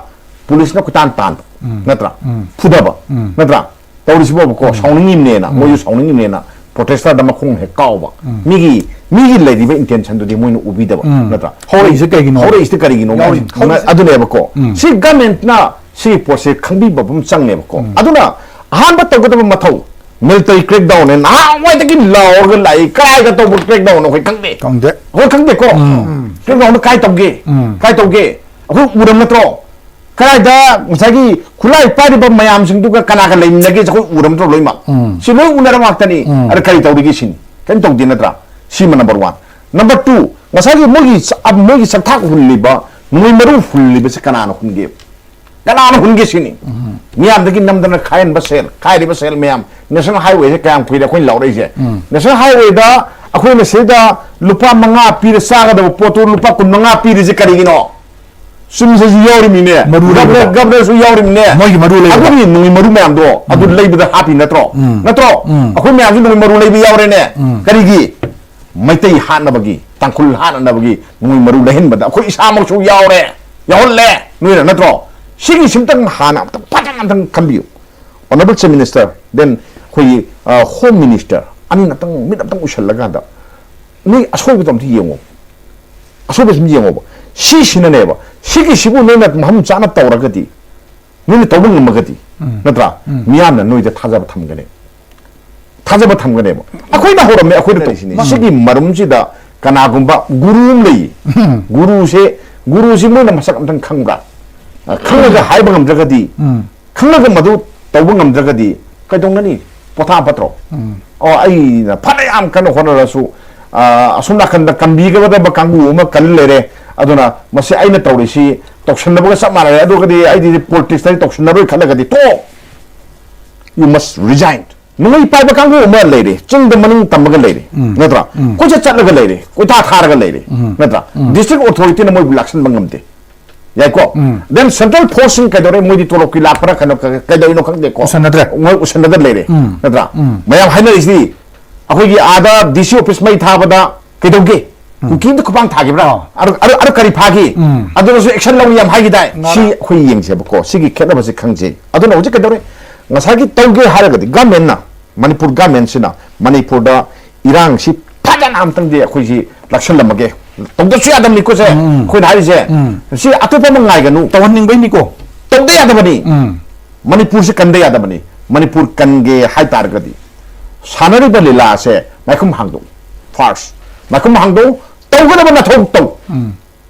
ꯄꯨꯂꯤꯁꯅ ꯀꯣꯏꯇꯥꯟ ꯇꯥꯟꯕ, ꯅꯠꯇ꯭ꯔꯥ? ꯐꯨꯗꯕ, ꯅꯠꯇ꯭ꯔꯥ? ꯇꯧꯔꯤꯁꯤꯕꯣꯕꯀꯣ, ꯁꯥꯎꯅꯤꯡꯉꯤꯕꯅꯦꯅ, ꯃꯣꯏꯁꯨ ꯁꯥꯎꯅꯤꯡꯉꯤꯕꯅꯦꯅ, ꯄ꯭ꯔꯣꯇꯦꯁꯇꯔꯗ ꯃꯈꯣꯡ ꯍꯦꯛ ꯀꯥꯎꯕ꯫ ꯃꯤꯒꯤ, ꯃꯤꯒꯤ ꯂꯩꯔꯤꯕ ꯏꯟꯇꯦꯟꯁꯟꯗꯨꯗꯤ ꯃꯣꯏꯅ ꯎꯕꯤꯗꯕ, ꯅꯠꯇ꯭ꯔꯥ? ꯍꯧꯔꯛꯏꯁꯦ ꯀꯩꯒꯤꯅꯣ? ꯍꯧꯔꯛꯏꯁꯤꯗꯤ ꯀꯔꯤꯒꯤꯅꯣ? ꯌꯥꯎꯔꯤꯁꯦ꯫ ꯉ-, ꯑꯗꯨꯅꯦꯕꯀꯣ꯫ ꯁꯤ ꯒꯃꯦꯟꯠꯅ ꯁꯤꯒꯤ ꯄꯣꯠꯁꯦ ꯈꯪꯕꯤꯕ ꯑꯃ ꯆꯪꯉꯦꯕꯀꯣ꯫ ꯑꯗꯨꯅ ꯑꯍꯥꯟꯕ ꯇꯧꯒꯗꯕ ꯃꯊꯧ, ꯃꯤꯂꯤꯇꯔꯤ ꯀ꯭ꯔꯦꯛꯗꯥꯎꯟꯅꯦ꯫ ꯅꯍꯥꯟꯋꯥꯏꯗꯒꯤ ꯂꯥꯎꯔꯒ ꯂꯥꯛꯏ, ꯀꯗꯥꯏꯗ ꯇꯧꯕ ꯀ꯭ꯔꯦꯛꯗꯥꯎꯟꯅꯣ ꯑꯩꯈꯣꯏ ꯈꯪꯗꯦ꯫ ꯈꯪꯗꯦ꯫ ꯑꯩꯈꯣꯏ ꯈꯪꯗꯦꯀꯣ꯫ ꯀ꯭ꯔꯦꯛꯗꯥꯎꯟꯗ ꯀꯥꯏ ꯇꯧꯒꯦ? ꯀꯥꯏ ꯇꯧꯒꯦ? ꯑꯩꯈꯣꯏ ꯎꯔꯕ ꯅꯠꯇ꯭ꯔꯣ? ꯀꯗꯥꯏꯗ ꯉꯁꯥꯏꯒꯤ ꯈꯨꯠꯂꯥꯏ ꯄꯥꯏꯔꯤꯕ ꯃꯌꯥꯝꯁꯤꯡꯗꯨꯒ ꯀꯅꯥꯒ ꯂꯩꯃꯤꯟꯅꯒꯦꯁꯦ ꯑꯩꯈꯣꯏ ꯎꯔꯕ ꯅꯠꯇ꯭ꯔꯣ ꯂꯣꯏꯅꯃꯛ? ꯁꯤ ꯂꯣꯏ ꯎꯅꯔꯕ ꯉꯥꯛꯇꯅꯤ꯫ ꯑꯗ ꯀꯔꯤ ꯇꯧꯔꯤꯒꯦ ꯁꯤꯅꯤ? ꯀꯔꯤꯝ ꯇꯧꯗꯦ ꯅꯠꯇ꯭ꯔꯥ? ꯁꯤꯃ ꯅꯝꯕꯔ ꯋꯥꯟ꯫ ꯅꯝꯕꯔ ꯇꯨ, ꯉꯁꯥꯏꯒꯤ ꯃꯣꯏꯒꯤ ꯁ-, ꯑ, ꯃꯣꯏꯒꯤ ꯁꯛꯊꯥꯛ ꯍꯨꯜꯂꯤꯕ, ꯅꯣꯡꯃꯩ ꯃꯔꯨ ꯍꯨꯜꯂꯤꯕꯁꯦ ꯀꯅꯥꯅ ꯍꯨꯟꯒꯦ? ꯀꯅꯥꯅ ꯍꯨꯟꯒꯦ ꯁꯤꯅꯤ? ꯃꯤꯌꯥꯝꯗꯒꯤ ꯅꯝꯗꯅ ꯈꯥꯏꯍꯟꯕ ꯁꯦꯜ, ꯈꯥꯏꯔꯤꯕ ꯁꯦꯜ ꯃꯌꯥꯝ, ꯅꯦꯁꯅꯦꯜ ꯍꯥꯏꯋꯦꯁꯦ ꯀꯌꯥꯝ ꯀꯨꯏꯔꯦ ꯑꯩꯈꯣꯏꯅ ꯂꯧꯔꯛꯏꯁꯦ? ꯅꯦꯁꯅꯦꯜ ꯍꯥꯏꯋꯦꯗ ꯑꯩꯈꯣꯏꯅ ꯁꯤꯗ ꯂꯨꯄꯥ ꯃꯉꯥ ꯄꯤꯔ ꯆꯥꯒꯗꯕ ꯄꯣꯠꯇꯨ ꯂꯨꯄꯥ ꯀꯨꯟ ꯃꯉꯥ ꯄꯤꯔꯤꯁꯦ ꯀꯔꯤꯒꯤꯅꯣ? ꯆꯨꯝꯁꯤꯁꯨ ꯌꯥꯎꯔꯤꯃꯤꯅꯦ꯫ ꯃꯔꯨ ꯂꯩꯕꯗ꯫ ꯒꯕꯔꯅꯔꯁꯨ ꯌꯥꯎꯔꯤꯃꯤꯅꯦ꯫ ꯃꯣꯏꯒꯤ ꯃꯔꯨ ꯂꯩꯕꯗ꯫ ꯑꯗꯨꯒꯤ ꯅꯣꯡꯃꯩ ꯃꯔꯨ ꯃꯌꯥꯝꯗꯣ ꯑꯗꯨ ꯂꯩꯕꯗ ꯍꯥꯞꯄꯤ ꯅꯠꯇ꯭ꯔꯣ? ꯅꯠꯇ꯭ꯔꯣ? ꯑꯩꯈꯣꯏ ꯃꯌꯥꯝꯁꯨ ꯅꯣꯡꯃꯩ ꯃꯔꯨ ꯂꯩꯕ ꯌꯥꯎꯔꯦꯅꯦ꯫ ꯀꯔꯤꯒꯤ? ꯃꯩꯇꯩ ꯍꯥꯠꯅꯕꯒꯤ, ꯇꯥꯡꯈꯨꯜ ꯍꯥꯠꯅꯅꯕꯒꯤ ꯅꯣꯡꯃꯩ ꯃꯔꯨ ꯂꯩꯍꯟꯕꯗ ꯑꯩꯈꯣꯏ ꯏꯁꯥꯃꯛꯁꯨ ꯌꯥꯎꯔꯦ, ꯌꯥꯎꯍꯜꯂꯦ꯫ ꯅꯣꯏꯅ ꯅꯠꯇ꯭ꯔꯣ? ꯁꯤꯒꯤ ꯁꯤꯝꯇꯪ ꯍꯥꯟꯅ ꯑꯝꯇꯪ ꯐꯖꯅ ꯑꯝꯇꯪ ꯈꯟꯕꯤꯌꯨ꯫ Honourable Chief Minister, then ꯑꯩꯈꯣꯏꯒꯤ, ꯑ, Home Minister ꯑꯅꯤꯅ ꯑꯝꯇꯪ ꯃꯤꯠ ꯑꯝꯇꯪ ꯎꯏꯁꯜꯂꯀꯥꯟꯗ ꯅꯣꯏ ꯑꯁꯣꯏꯕꯗꯣ ꯑꯝꯇ ꯌꯦꯡꯉꯣ꯫ ꯑꯁꯣꯏꯕꯁꯤ ꯑꯝꯇ ꯌꯦꯡꯉꯣꯕ꯫ ꯁꯤꯁꯤꯅꯅꯦꯕ, ꯁꯤꯒꯤꯁꯤꯕꯨ ꯅꯣꯏꯅ ꯃꯐꯝ ꯆꯥꯅ ꯇꯧꯔꯒꯗꯤ, ꯅꯣꯏꯅ ꯇꯧꯕ ꯉꯝꯃꯒꯗꯤ, ꯅꯠꯇ꯭ꯔꯥ? ꯃꯤꯌꯥꯝꯅ ꯅꯣꯏꯗ ꯊꯥꯖꯕ ꯊꯝꯒꯅꯤ꯫ ꯊꯥꯖꯕ ꯊꯝꯒꯅꯦꯕ꯫ ꯑꯩꯈꯣꯏꯅ ꯍꯧꯔꯝꯃꯦ, ꯑꯩꯈꯣꯏꯅ ꯇꯧꯔꯤꯁꯤꯅꯤ꯫ ꯁꯤꯒꯤ ꯃꯔꯨꯝꯁꯤꯗ ꯀꯅꯥꯒꯨꯝꯕ ꯒꯨꯔꯨ ꯑꯃ ꯂꯩ꯫ ꯒꯨꯔꯨꯁꯦ, ꯒꯨꯔꯨꯁꯤ ꯃꯣꯏꯅ ꯃꯁꯛ ꯑꯝꯇꯪ ꯈꯪꯕ꯭ꯔꯥ? ꯑ, ꯈꯪꯉꯒ ꯍꯥꯏꯕ ꯉꯝꯗ꯭ꯔꯒꯗꯤ, ꯈꯪꯉꯒ ꯃꯗꯨ ꯇꯧꯕ ꯉꯝꯗ꯭ꯔꯒꯗꯤ ꯀꯩꯗꯧꯅꯅꯤ? ꯄꯣꯊꯥ ꯐꯠꯇ꯭ꯔꯣ? ꯑꯣ, ꯑꯩꯅ ꯐꯅ ꯌꯥꯝ ꯀꯟꯅ ꯍꯣꯠꯅꯔꯁꯨ, ꯑ, ꯑꯁꯣꯝ ꯅꯥꯀꯟꯗ ꯀꯟꯕꯤꯒꯗꯕ ꯀꯥꯡꯕꯨ ꯑꯃ ꯀꯟ ꯂꯩꯔꯦ꯫ ꯑꯗꯨꯅ ꯃꯁꯤ ꯑꯩꯅ ꯇꯧꯔꯤꯁꯤ ꯇꯧꯁꯟꯅꯕꯒ ꯆꯞ ꯃꯥꯟꯅꯔꯦ꯫ ꯑꯗꯨꯒꯗꯤ ꯑꯩꯗꯤ ꯄꯣꯂꯤꯇꯤꯛꯁꯇꯗꯤ ꯇꯧꯁꯟꯅꯔꯣꯏ ꯈꯜꯂꯒꯗꯤ ꯇꯣꯛꯑꯣ꯫ You must resign. ꯅꯣꯡꯃꯩ ꯄꯥꯏꯕ ꯀꯥꯡꯕꯨ ꯑꯃ ꯂꯩꯔꯦ, ꯆꯤꯡꯗ ꯃꯅꯤꯡ ꯇꯝꯃꯒ ꯂꯩꯔꯦ, ꯎꯝ꯫ ꯅꯠꯇ꯭ꯔꯥ? ꯎꯝ꯫ ꯀꯣꯏꯆꯠ ꯆꯠꯂꯒ ꯂꯩꯔꯦ, ꯀꯣꯏꯊꯥ ꯊꯥꯔꯒ ꯂꯩꯔꯦ, ꯎꯝ꯫ ꯅꯠꯇ꯭ꯔꯥ? ꯎꯝ꯫ District authority ꯅ ꯃꯣꯏꯕꯨ ꯂꯥꯛꯁꯟꯕ ꯉꯝꯗꯦ꯫ ꯌꯥꯏꯀꯣ? ꯎꯝ꯫ Then central force ꯁꯤꯡ ꯀꯩꯗꯧꯔꯦ? ꯃꯣꯏꯗꯤ ꯇꯣꯂꯣꯞꯀꯤ ꯂꯥꯛꯄ꯭ꯔꯥ ꯀꯩꯅꯣ, ꯀ-, ꯀꯩꯗꯧꯔꯤꯅꯣ ꯈꯪꯗꯦꯀꯣ꯫ ꯎꯁꯟꯅꯗ꯭ꯔꯦ꯫ ꯃꯣꯏ ꯎꯁꯟꯅꯗ ꯂꯩꯔꯦ꯫ ꯎꯝ꯫ ꯅꯠꯇ꯭ꯔꯥ? ꯎꯝ꯫ ꯃꯌꯥꯝ ꯍꯥꯏꯅꯔꯤꯁꯤꯗꯤ ꯑꯩꯈꯣꯏꯒꯤ ꯑꯥꯗ D C office ꯃꯩ ꯊꯥꯕꯗ ꯀꯩꯗꯧꯒꯦ? ꯎꯝ꯫ ꯀꯨꯀꯤ ꯑꯝꯇ ꯈꯨꯄꯥꯡ ꯊꯥꯈꯤꯕ꯭ꯔꯥ? ꯑꯥ꯫ ꯑꯗꯨ, ꯑꯗꯨ, ꯑꯗꯨ ꯀꯔꯤ ꯐꯥꯈꯤ? ꯎꯝ꯫ ꯑꯗꯨꯅꯁꯨ action ꯂꯧꯅꯤ ꯌꯥꯝ ꯍꯥꯏꯈꯤꯗꯥꯏ? ꯉꯔꯥꯡ ꯁꯤ ꯑꯩꯈꯣꯏ ꯌꯦꯡꯁꯦꯕꯀꯣ꯫ ꯁꯤꯒꯤ ꯈꯦꯠꯅꯕꯁꯦ ꯈꯪꯖꯩ꯫ ꯑꯗꯨꯅ ꯍꯧꯖꯤꯛ ꯀꯩꯗꯧꯔꯦ? ꯉꯁꯥꯏꯒꯤ ꯇꯧꯒꯦ ꯍꯥꯏꯔꯒꯗꯤ government ꯅ, ꯃꯅꯤꯄꯨꯔ government ꯁꯤꯅ ꯃꯅꯤꯄꯨꯔꯗ ꯏꯔꯥꯡꯁꯤ ꯐꯖꯅ ꯑꯝꯇꯪꯗꯤ ꯑꯩꯈꯣꯏꯁꯤ ꯂꯥꯛꯁꯜꯂꯝꯃꯒꯦ꯫ ꯇꯧꯗꯁꯨ ꯌꯥꯗꯕꯅꯤꯀꯣ ꯁꯦ꯫ ꯎꯝ, ꯎꯝ꯫ ꯑꯩꯈꯣꯏꯅ ꯍꯥꯏꯔꯤꯁꯦ꯫ ꯎꯝ꯫ ꯁꯤ ꯑꯇꯣꯞꯄ ꯑꯃ ꯉꯥꯏꯒꯅꯨ꯫ ꯇꯧꯍꯟꯅꯤꯡꯕꯩꯅꯤꯀꯣ꯫ ꯇꯧꯗ ꯌꯥꯗꯕꯅꯤ꯫ ꯎꯝ꯫ ꯃꯅꯤꯄꯨꯔꯁꯤ ꯀꯟꯗ ꯌꯥꯗꯕꯅꯤ꯫ ꯃꯅꯤꯄꯨꯔ ꯀꯟꯒꯦ ꯍꯥꯏ ꯇꯥꯔꯒꯗꯤ ꯁꯥꯟꯅꯔꯤꯕ ꯂꯤꯂꯥꯁꯦ ꯃꯥꯏꯈꯨꯝ ꯍꯥꯡꯗꯣꯛꯎ꯫ First, ꯃꯥꯏꯈꯨꯝ ꯍꯥꯡꯗꯣꯛꯎ꯫ ꯇꯧꯒꯗꯕ ꯅꯊꯧ ꯇꯧ꯫ ꯎꯝ꯫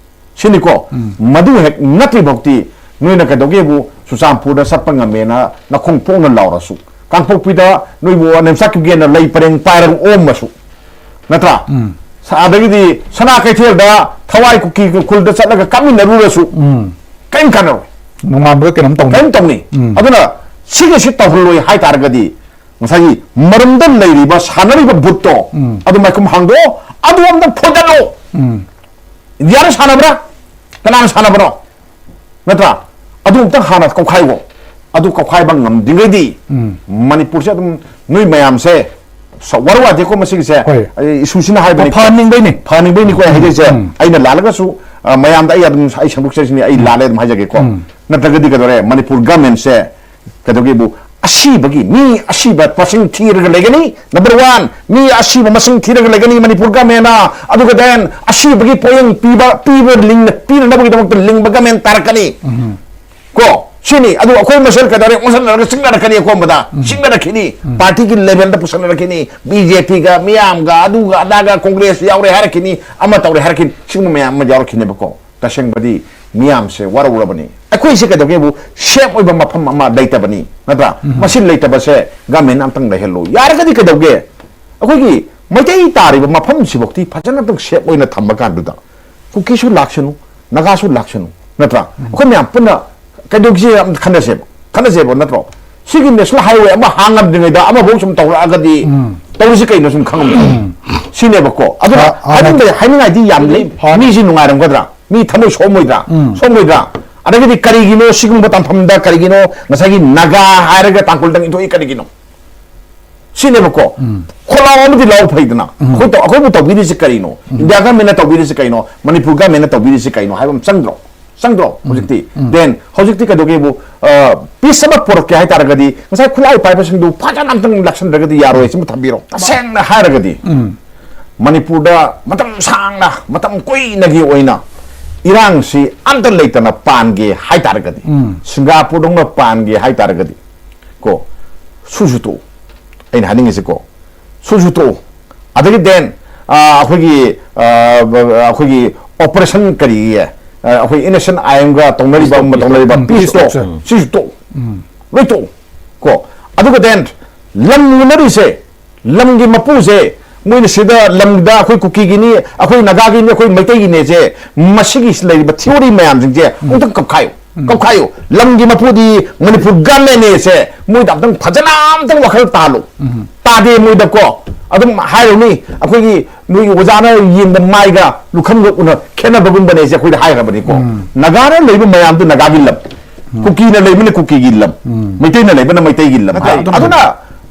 ꯁꯤꯅꯤꯀꯣ꯫ ꯎꯝ꯫ ꯃꯗꯨ ꯍꯦꯛ ꯅꯠꯇ꯭ꯔꯤ ꯐꯥꯎꯗꯤ ꯅꯣꯏꯅ ꯀꯩꯗꯧꯒꯦꯕꯨ ꯆꯨꯔꯆꯥꯟꯄꯨꯔꯗ ꯆꯠꯄ ꯉꯝꯃꯦꯅ ꯅꯈꯣꯡ ꯄꯣꯛꯅ ꯂꯥꯎꯔꯁꯨ, ꯀꯥꯡꯄꯣꯛꯄꯤꯗ ꯅꯣꯏꯕꯨ ꯅꯦꯝꯆꯥꯛ ꯀꯤꯞꯒꯦꯟꯅ ꯂꯩ ꯄꯔꯦꯡ ꯄꯥꯏꯔꯒ ꯑꯣꯝꯃꯁꯨ, ꯅꯠꯇ꯭ꯔꯥ? ꯎꯝ꯫ ꯁ-, ꯑꯗꯒꯤꯗꯤ ꯁꯅꯥ ꯀꯩꯊꯦꯜꯗ ꯊꯋꯥꯏ ꯀꯨꯀꯤ ꯈꯨꯜꯗ ꯆꯠꯂꯒ ꯀꯥꯞꯃꯤꯟꯅꯔꯨꯔꯁꯨ, ꯎꯝ꯫ ꯀꯔꯤꯝ ꯀꯥꯟꯅꯔꯣꯏ꯫ ꯅꯣꯡꯉꯥꯟꯕꯒ ꯀꯩꯅꯣꯝ ꯇꯧꯅꯤ꯫ ꯀꯔꯤꯝ ꯇꯧꯅꯤ꯫ ꯎꯝ꯫ ꯑꯗꯨꯅ ꯁꯤꯒꯤꯁꯤ ꯇꯧꯍꯜꯂꯣꯏ ꯍꯥꯏ ꯇꯥꯔꯒꯗꯤ ꯉꯁꯥꯏꯒꯤ ꯃꯔꯨꯝꯗ ꯂꯩꯔꯤꯕ ꯁꯥꯟꯅꯔꯤꯕ ꯚꯨꯠꯇꯣ, ꯎꯝ꯫ ꯑꯗꯨ ꯃꯥꯏꯈꯨꯝ ꯍꯥꯡꯗꯣꯛꯑꯣ, ꯑꯗꯨ ꯑꯝꯇ ꯐꯣꯏꯗꯠꯂꯣ꯫ ꯎꯝ꯫ ꯏꯟꯗꯤꯌꯥꯅ ꯁꯥꯟꯅꯕ꯭ꯔꯥ? ꯀꯅꯥꯅ ꯁꯥꯟꯅꯕꯅꯣ? ꯅꯠꯇ꯭ꯔꯥ? ꯑꯗꯨ ꯑꯝꯇ ꯍꯥꯟꯅ ꯀꯧꯈꯥꯏꯋꯣ꯫ ꯑꯗꯨ ꯀꯧꯈꯥꯏꯕ ꯉꯝꯗ꯭ꯔꯤꯉꯩꯗꯤ ꯎꯝ꯫ ꯃꯅꯤꯄꯨꯔꯁꯦ ꯑꯗꯨꯝ ꯅꯣꯏ ꯃꯌꯥꯝꯁꯦ ꯁ-, ꯋꯥꯔꯧ ꯌꯥꯗꯦꯀꯣ ꯃꯁꯤꯒꯤꯁꯦ꯫ ꯍꯣꯏ꯫ ꯑꯩ ꯏꯁꯨꯁꯤꯅ ꯍꯥꯏꯕꯅꯤ꯫ ꯐꯍꯟꯅꯤꯡꯕꯩꯅꯤ꯫ ꯐꯍꯟꯅꯤꯡꯕꯩꯅꯤꯀꯣ ꯑꯩ ꯎꯝ, ꯍꯥꯏꯖꯩꯁꯦ꯫ ꯎꯝ꯫ ꯑꯩꯅ ꯂꯥꯜꯂꯒꯁꯨ, ꯑ, ꯃꯌꯥꯝꯗ ꯑꯩ ꯑꯗꯨꯝ, ꯑꯩ ꯁꯦꯡꯗꯣꯛꯆꯔꯤꯁꯤꯅꯤ, ꯑꯩ ꯎꯝ꯫ ꯂꯥꯜꯂꯦ ꯑꯗꯨꯝ ꯍꯥꯏꯖꯒꯦꯀꯣ꯫ ꯎꯝ꯫ ꯅꯠꯇ꯭ꯔꯒꯗꯤ ꯀꯩꯗꯧꯔꯦ? ꯃꯅꯤꯄꯨꯔ government ꯁꯦ ꯀꯩꯗꯧꯒꯦꯕꯨ, ꯑꯁꯤꯕꯒꯤ ꯃꯤ ꯑꯁꯤꯕ ꯃꯁꯤꯡ ꯊꯤꯔꯒ ꯂꯩꯒꯅꯤ꯫ Number one, ꯃꯤ ꯑꯁꯤꯕ ꯃꯁꯤꯡ ꯊꯤꯔꯒ ꯂꯩꯒꯅꯤ ꯃꯅꯤꯄꯨꯔ government ꯅ꯫ ꯑꯗꯨꯒ then ꯑꯁꯤꯕꯒꯤ ꯄꯣꯌꯦꯡ ꯄꯤꯕ, ꯄꯤꯕ ꯂꯤꯡꯅ-, ꯄꯤꯅꯅꯕꯒꯤꯗꯃꯛꯇ ꯂꯤꯡꯕ government ꯇꯥꯔꯛꯀꯅꯤ꯫ ꯎꯝ꯫ ꯀꯣ, ꯁꯤꯅꯤ꯫ ꯑꯗꯨ ꯑꯩꯈꯣꯏ ꯃꯁꯦꯜ ꯀꯩꯗꯧꯔꯦ? ꯑꯣꯟꯁꯤꯟꯅꯔꯒ ꯆꯤꯡꯅꯔꯛꯀꯅꯤ ꯑꯀꯣꯟꯕꯗ꯫ ꯎꯝ꯫ ꯆꯤꯡꯅꯔꯛꯈꯤꯅꯤ꯫ ꯎꯝ꯫ Party ꯒꯤ level ꯗ ꯄꯨꯁꯟꯅꯔꯛꯈꯤꯅꯤ꯫ B J P ꯒ, ꯃꯤꯌꯥꯝꯒ, ꯑꯗꯨꯒ ꯑꯗꯥꯒ, Congress ꯌꯥꯎꯔꯦ ꯍꯥꯏꯔꯛꯈꯤꯅꯤ, ꯑꯃ ꯇꯧꯔꯦ ꯍꯥꯏꯔꯛꯈꯤꯅꯤ꯫ ꯁꯤꯒꯨꯝꯕ ꯃꯌꯥꯝ ꯑꯃ ꯌꯥꯎꯔꯛꯈꯤꯅꯦꯕꯀꯣ꯫ ꯇꯁꯦꯡꯕꯗꯤ ꯃꯤꯌꯥꯝꯁꯦ ꯋꯥꯔꯧꯔꯕꯅꯤ꯫ ꯑꯩꯈꯣꯏꯁꯦ ꯀꯩꯗꯧꯒꯦꯕꯨ safe ꯑꯣꯏꯕ ꯃꯐꯝ ꯑꯃ ꯂꯩꯇꯕꯅꯤ, ꯅꯠꯇ꯭ꯔꯥ? ꯎꯝ꯫ ꯃꯁꯤ ꯂꯩꯇꯕꯁꯦ government ꯅ ꯑꯝꯇꯪ ꯂꯩꯍꯜꯂꯨ꯫ ꯌꯥꯔꯒꯗꯤ ꯀꯩꯗꯧꯒꯦ? ꯑꯩꯈꯣꯏꯒꯤ ꯃꯩꯇꯩ ꯇꯥꯔꯤꯕ ꯃꯐꯝꯁꯤꯐꯧꯗꯤ ꯐꯖꯅ ꯑꯝꯇꯪ safe ꯑꯣꯏꯅ ꯊꯝꯕ ꯀꯥꯟꯗꯨꯗ ꯀꯨꯀꯤꯁꯨ ꯂꯥꯛꯁꯅꯨ, ꯅꯥꯒꯥꯁꯨ ꯂꯥꯛꯁꯅꯨ, ꯅꯠꯇ꯭ꯔꯥ? ꯎꯝ꯫ ꯑꯩꯈꯣꯏ ꯃꯌꯥꯝ ꯄꯨꯟꯅ ꯀꯩꯗꯧꯁꯦ ꯑꯝꯇ ꯈꯟꯅꯁꯦꯕ, ꯈꯟꯅꯁꯦꯕ, ꯅꯠꯇ꯭ꯔꯣ? ꯁꯤꯒꯤ ꯅꯦꯁꯅꯦꯜ ꯍꯥꯏꯋꯦ ꯑꯃ ꯍꯥꯡꯉꯝꯗ꯭ꯔꯤꯉꯩꯗ ꯑꯃꯐꯥꯎ ꯁꯨꯝ ꯇꯧꯔꯛꯑꯒꯗꯤ ꯇꯧꯔꯤꯁꯤ ꯀꯩꯅꯣ ꯁꯨꯝ ꯈꯪꯉꯝꯗꯦ꯫ ꯁꯤꯅꯦꯕꯀꯣ꯫ ꯑꯗꯨꯅ ꯍꯥ-, ꯍꯥ-, ꯍꯥꯏꯅꯤꯡꯕ-, ꯍꯥꯏꯅꯤꯡꯉꯥꯏꯗꯤ ꯌꯥꯝ ꯂꯩ꯫ ꯍꯥ-, ꯃꯤꯁꯤ ꯅꯨꯡꯉꯥꯏꯔꯝꯒꯗ꯭ꯔꯥ? ꯃꯤ ꯊꯃꯣꯏ ꯁꯣꯛꯑꯝꯃꯣꯏꯗ꯭ꯔꯥ? ꯎꯝ꯫ ꯁꯣꯛꯑꯝꯃꯣꯏꯗ꯭ꯔꯥ? ꯑꯗꯒꯤꯗꯤ ꯀꯔꯤꯒꯤꯅꯣ ꯁꯤꯒꯨꯝꯕ ꯇꯥꯟꯐꯝꯗ ꯀꯔꯤꯒꯤꯅꯣ ꯉꯁꯥꯏꯒꯤ ꯅꯥꯒꯥ ꯍꯥꯏꯔꯒ ꯇꯥꯡꯈꯨꯜꯗꯪ ꯏꯟꯊꯣꯛꯏ ꯀꯔꯤꯒꯤꯅꯣ? ꯁꯤꯅꯦꯕꯀꯣ꯫ ꯎꯝ꯫ ꯈꯣꯜꯂꯥꯎ ꯑꯃꯗꯤ ꯂꯥꯎ ꯐꯩꯗꯅ꯫ ꯎꯝ꯫ ꯑꯩꯈꯣꯏ ꯇꯧ-, ꯑꯩꯈꯣꯏꯕꯨ ꯇꯧꯕꯤꯔꯤꯁꯤ ꯀꯔꯤꯅꯣ? ꯎꯝ꯫ ꯏꯟꯗꯤꯌꯥ ꯒꯃꯦꯟꯅ ꯇꯧꯕꯤꯔꯤꯁꯤ ꯀꯩꯅꯣ? ꯃꯅꯤꯄꯨꯔ ꯒꯃꯦꯟꯅ ꯇꯧꯕꯤꯔꯤꯁꯤ ꯀꯩꯅꯣ ꯍꯥꯏꯕ ꯑꯃ ꯆꯪꯗ꯭ꯔꯣ? ꯆꯪꯗ꯭ꯔꯣ? ꯎꯝ꯫ ꯍꯧꯖꯤꯛꯇꯤ꯫ ꯎꯝ꯫ Then ꯍꯧꯖꯤꯛꯇꯤ ꯀꯩꯗꯧꯒꯦꯕꯨ, ꯑ, ꯄꯤꯁ ꯑꯃ ꯄꯨꯔꯛꯀꯦ ꯍꯥꯏ ꯇꯥꯔꯒꯗꯤ ꯉꯁꯥꯏ ꯈꯨꯠꯂꯥꯏ ꯄꯥꯏꯕꯁꯤꯡꯗꯨ ꯐꯖꯅ ꯑꯝꯇꯪ ꯂꯥꯛꯁꯟꯗ꯭ꯔꯒꯗꯤ ꯌꯥꯔꯣꯏ꯫ ꯁꯤꯃ ꯊꯝꯕꯤꯔꯣ꯫ ꯇꯁꯦꯡꯅ ꯍꯥꯏꯔꯒꯗꯤ ꯎꯝ꯫ ꯃꯅꯤꯄꯨꯔꯗ ꯃꯇꯝ ꯁꯥꯡꯅ, ꯃꯇꯝ ꯀꯨꯏꯅꯒꯤ ꯑꯣꯏꯅ ꯏꯔꯥꯡꯁꯤ ꯑꯝꯇ ꯂꯩꯇꯅ ꯄꯥꯟꯒꯦ ꯍꯥꯏ ꯇꯥꯔꯒꯗꯤ, ꯎꯝ꯫ ꯁꯤꯡꯒꯥꯄꯨꯔꯗꯧꯅ ꯄꯥꯟꯒꯦ ꯍꯥꯏ ꯇꯥꯔꯒꯗꯤ, ꯀꯣ, ꯁꯨꯁꯨ ꯇꯣꯛꯎ꯫ ꯑꯩꯅ ꯍꯥꯏꯅꯤꯡꯉꯤꯁꯦ ꯀꯣ, ꯁꯨꯁꯨ ꯇꯣꯛꯎ꯫ ꯑꯗꯒꯤ then, ꯑ, ꯑꯩꯈꯣꯏꯒꯤ, ꯑ, ꯑꯩꯈꯣꯏꯒꯤ operation ꯀꯔꯤ, ꯑ, ꯑꯩꯈꯣꯏ NSCN-IM-ꯒ ꯇꯧꯅꯔꯤꯕ, peace talk, ꯇꯧꯅꯔꯤꯕ peace talk, peace talk-ꯁꯦ꯫ ꯎꯝ꯫ ꯁꯤꯁꯨ ꯇꯣꯛꯎ꯫ ꯎꯝ꯫ ꯂꯣꯏ ꯇꯣꯛꯎ꯫ ꯀꯣ, ꯑꯗꯨꯒ then ꯂꯝ ꯃꯨꯟꯅꯔꯤꯁꯦ, ꯂꯝꯒꯤ ꯃꯄꯨꯁꯦ, ꯃꯣꯏꯅ ꯁꯤꯗ ꯂꯝꯗ ꯑꯩꯈꯣꯏ ꯀꯨꯀꯤꯒꯤꯅꯤ, ꯑꯩꯈꯣꯏ ꯅꯥꯒꯥꯒꯤꯅꯤ, ꯑꯩꯈꯣꯏ ꯃꯩꯇꯩꯒꯤꯅꯦꯁꯦ, ꯃꯁꯤꯒꯤ ꯂꯩꯔꯤꯕ theory ꯃꯌꯥꯝꯁꯤꯡꯁꯦ ꯑꯃꯨꯛꯇꯪ ꯀꯛꯈꯥꯏꯌꯨ꯫ ꯎꯝ꯫ ꯀꯛꯈꯥꯏꯌꯨ꯫ ꯂꯝꯒꯤ ꯃꯄꯨꯗꯤ ꯃꯅꯤꯄꯨꯔ government-ꯅꯦꯁꯦ ꯃꯣꯏꯗ ꯑꯝꯇꯪ ꯐꯖꯅ ꯑꯝꯇꯪ ꯋꯥꯈꯜ ꯇꯥꯍꯜꯂꯨ꯫ ꯎꯝ꯫ ꯇꯥꯗꯦ ꯃꯣꯏꯗꯀꯣ꯫ ꯑꯗꯨꯝ ꯍꯥꯏꯔꯨꯅꯤ, ꯑꯩꯈꯣꯏꯒꯤ ꯅꯣꯏꯒꯤ ꯑꯣꯖꯥꯅ ꯌꯦꯟꯗ ꯃꯥꯏꯒ ꯂꯨꯈꯝꯒ ꯎꯅ ꯈꯦꯠꯅꯕꯒꯨꯝꯕꯅꯦꯁꯦ ꯑꯩꯈꯣꯏꯗ ꯍꯥꯏꯈ꯭ꯔꯕꯅꯤꯀꯣ꯫ ꯎꯝ꯫ ꯅꯥꯒꯥꯅ ꯂꯩꯕ ꯃꯌꯥꯝꯗꯨ ꯅꯥꯒꯥꯒꯤ ꯂꯝ꯫ ꯎꯝ꯫ ꯀꯨꯀꯤꯅ ꯂꯩꯕꯅ ꯀꯨꯀꯤꯒꯤ ꯂꯝ꯫ ꯎꯝ꯫ ꯃꯩꯇꯩꯅ ꯂꯩꯕꯅ ꯃꯩꯇꯩꯒꯤ ꯂꯝ꯫ ꯅꯠꯇ꯭ꯔꯥ? ꯍꯥꯏ꯫ ꯑꯗꯨꯅ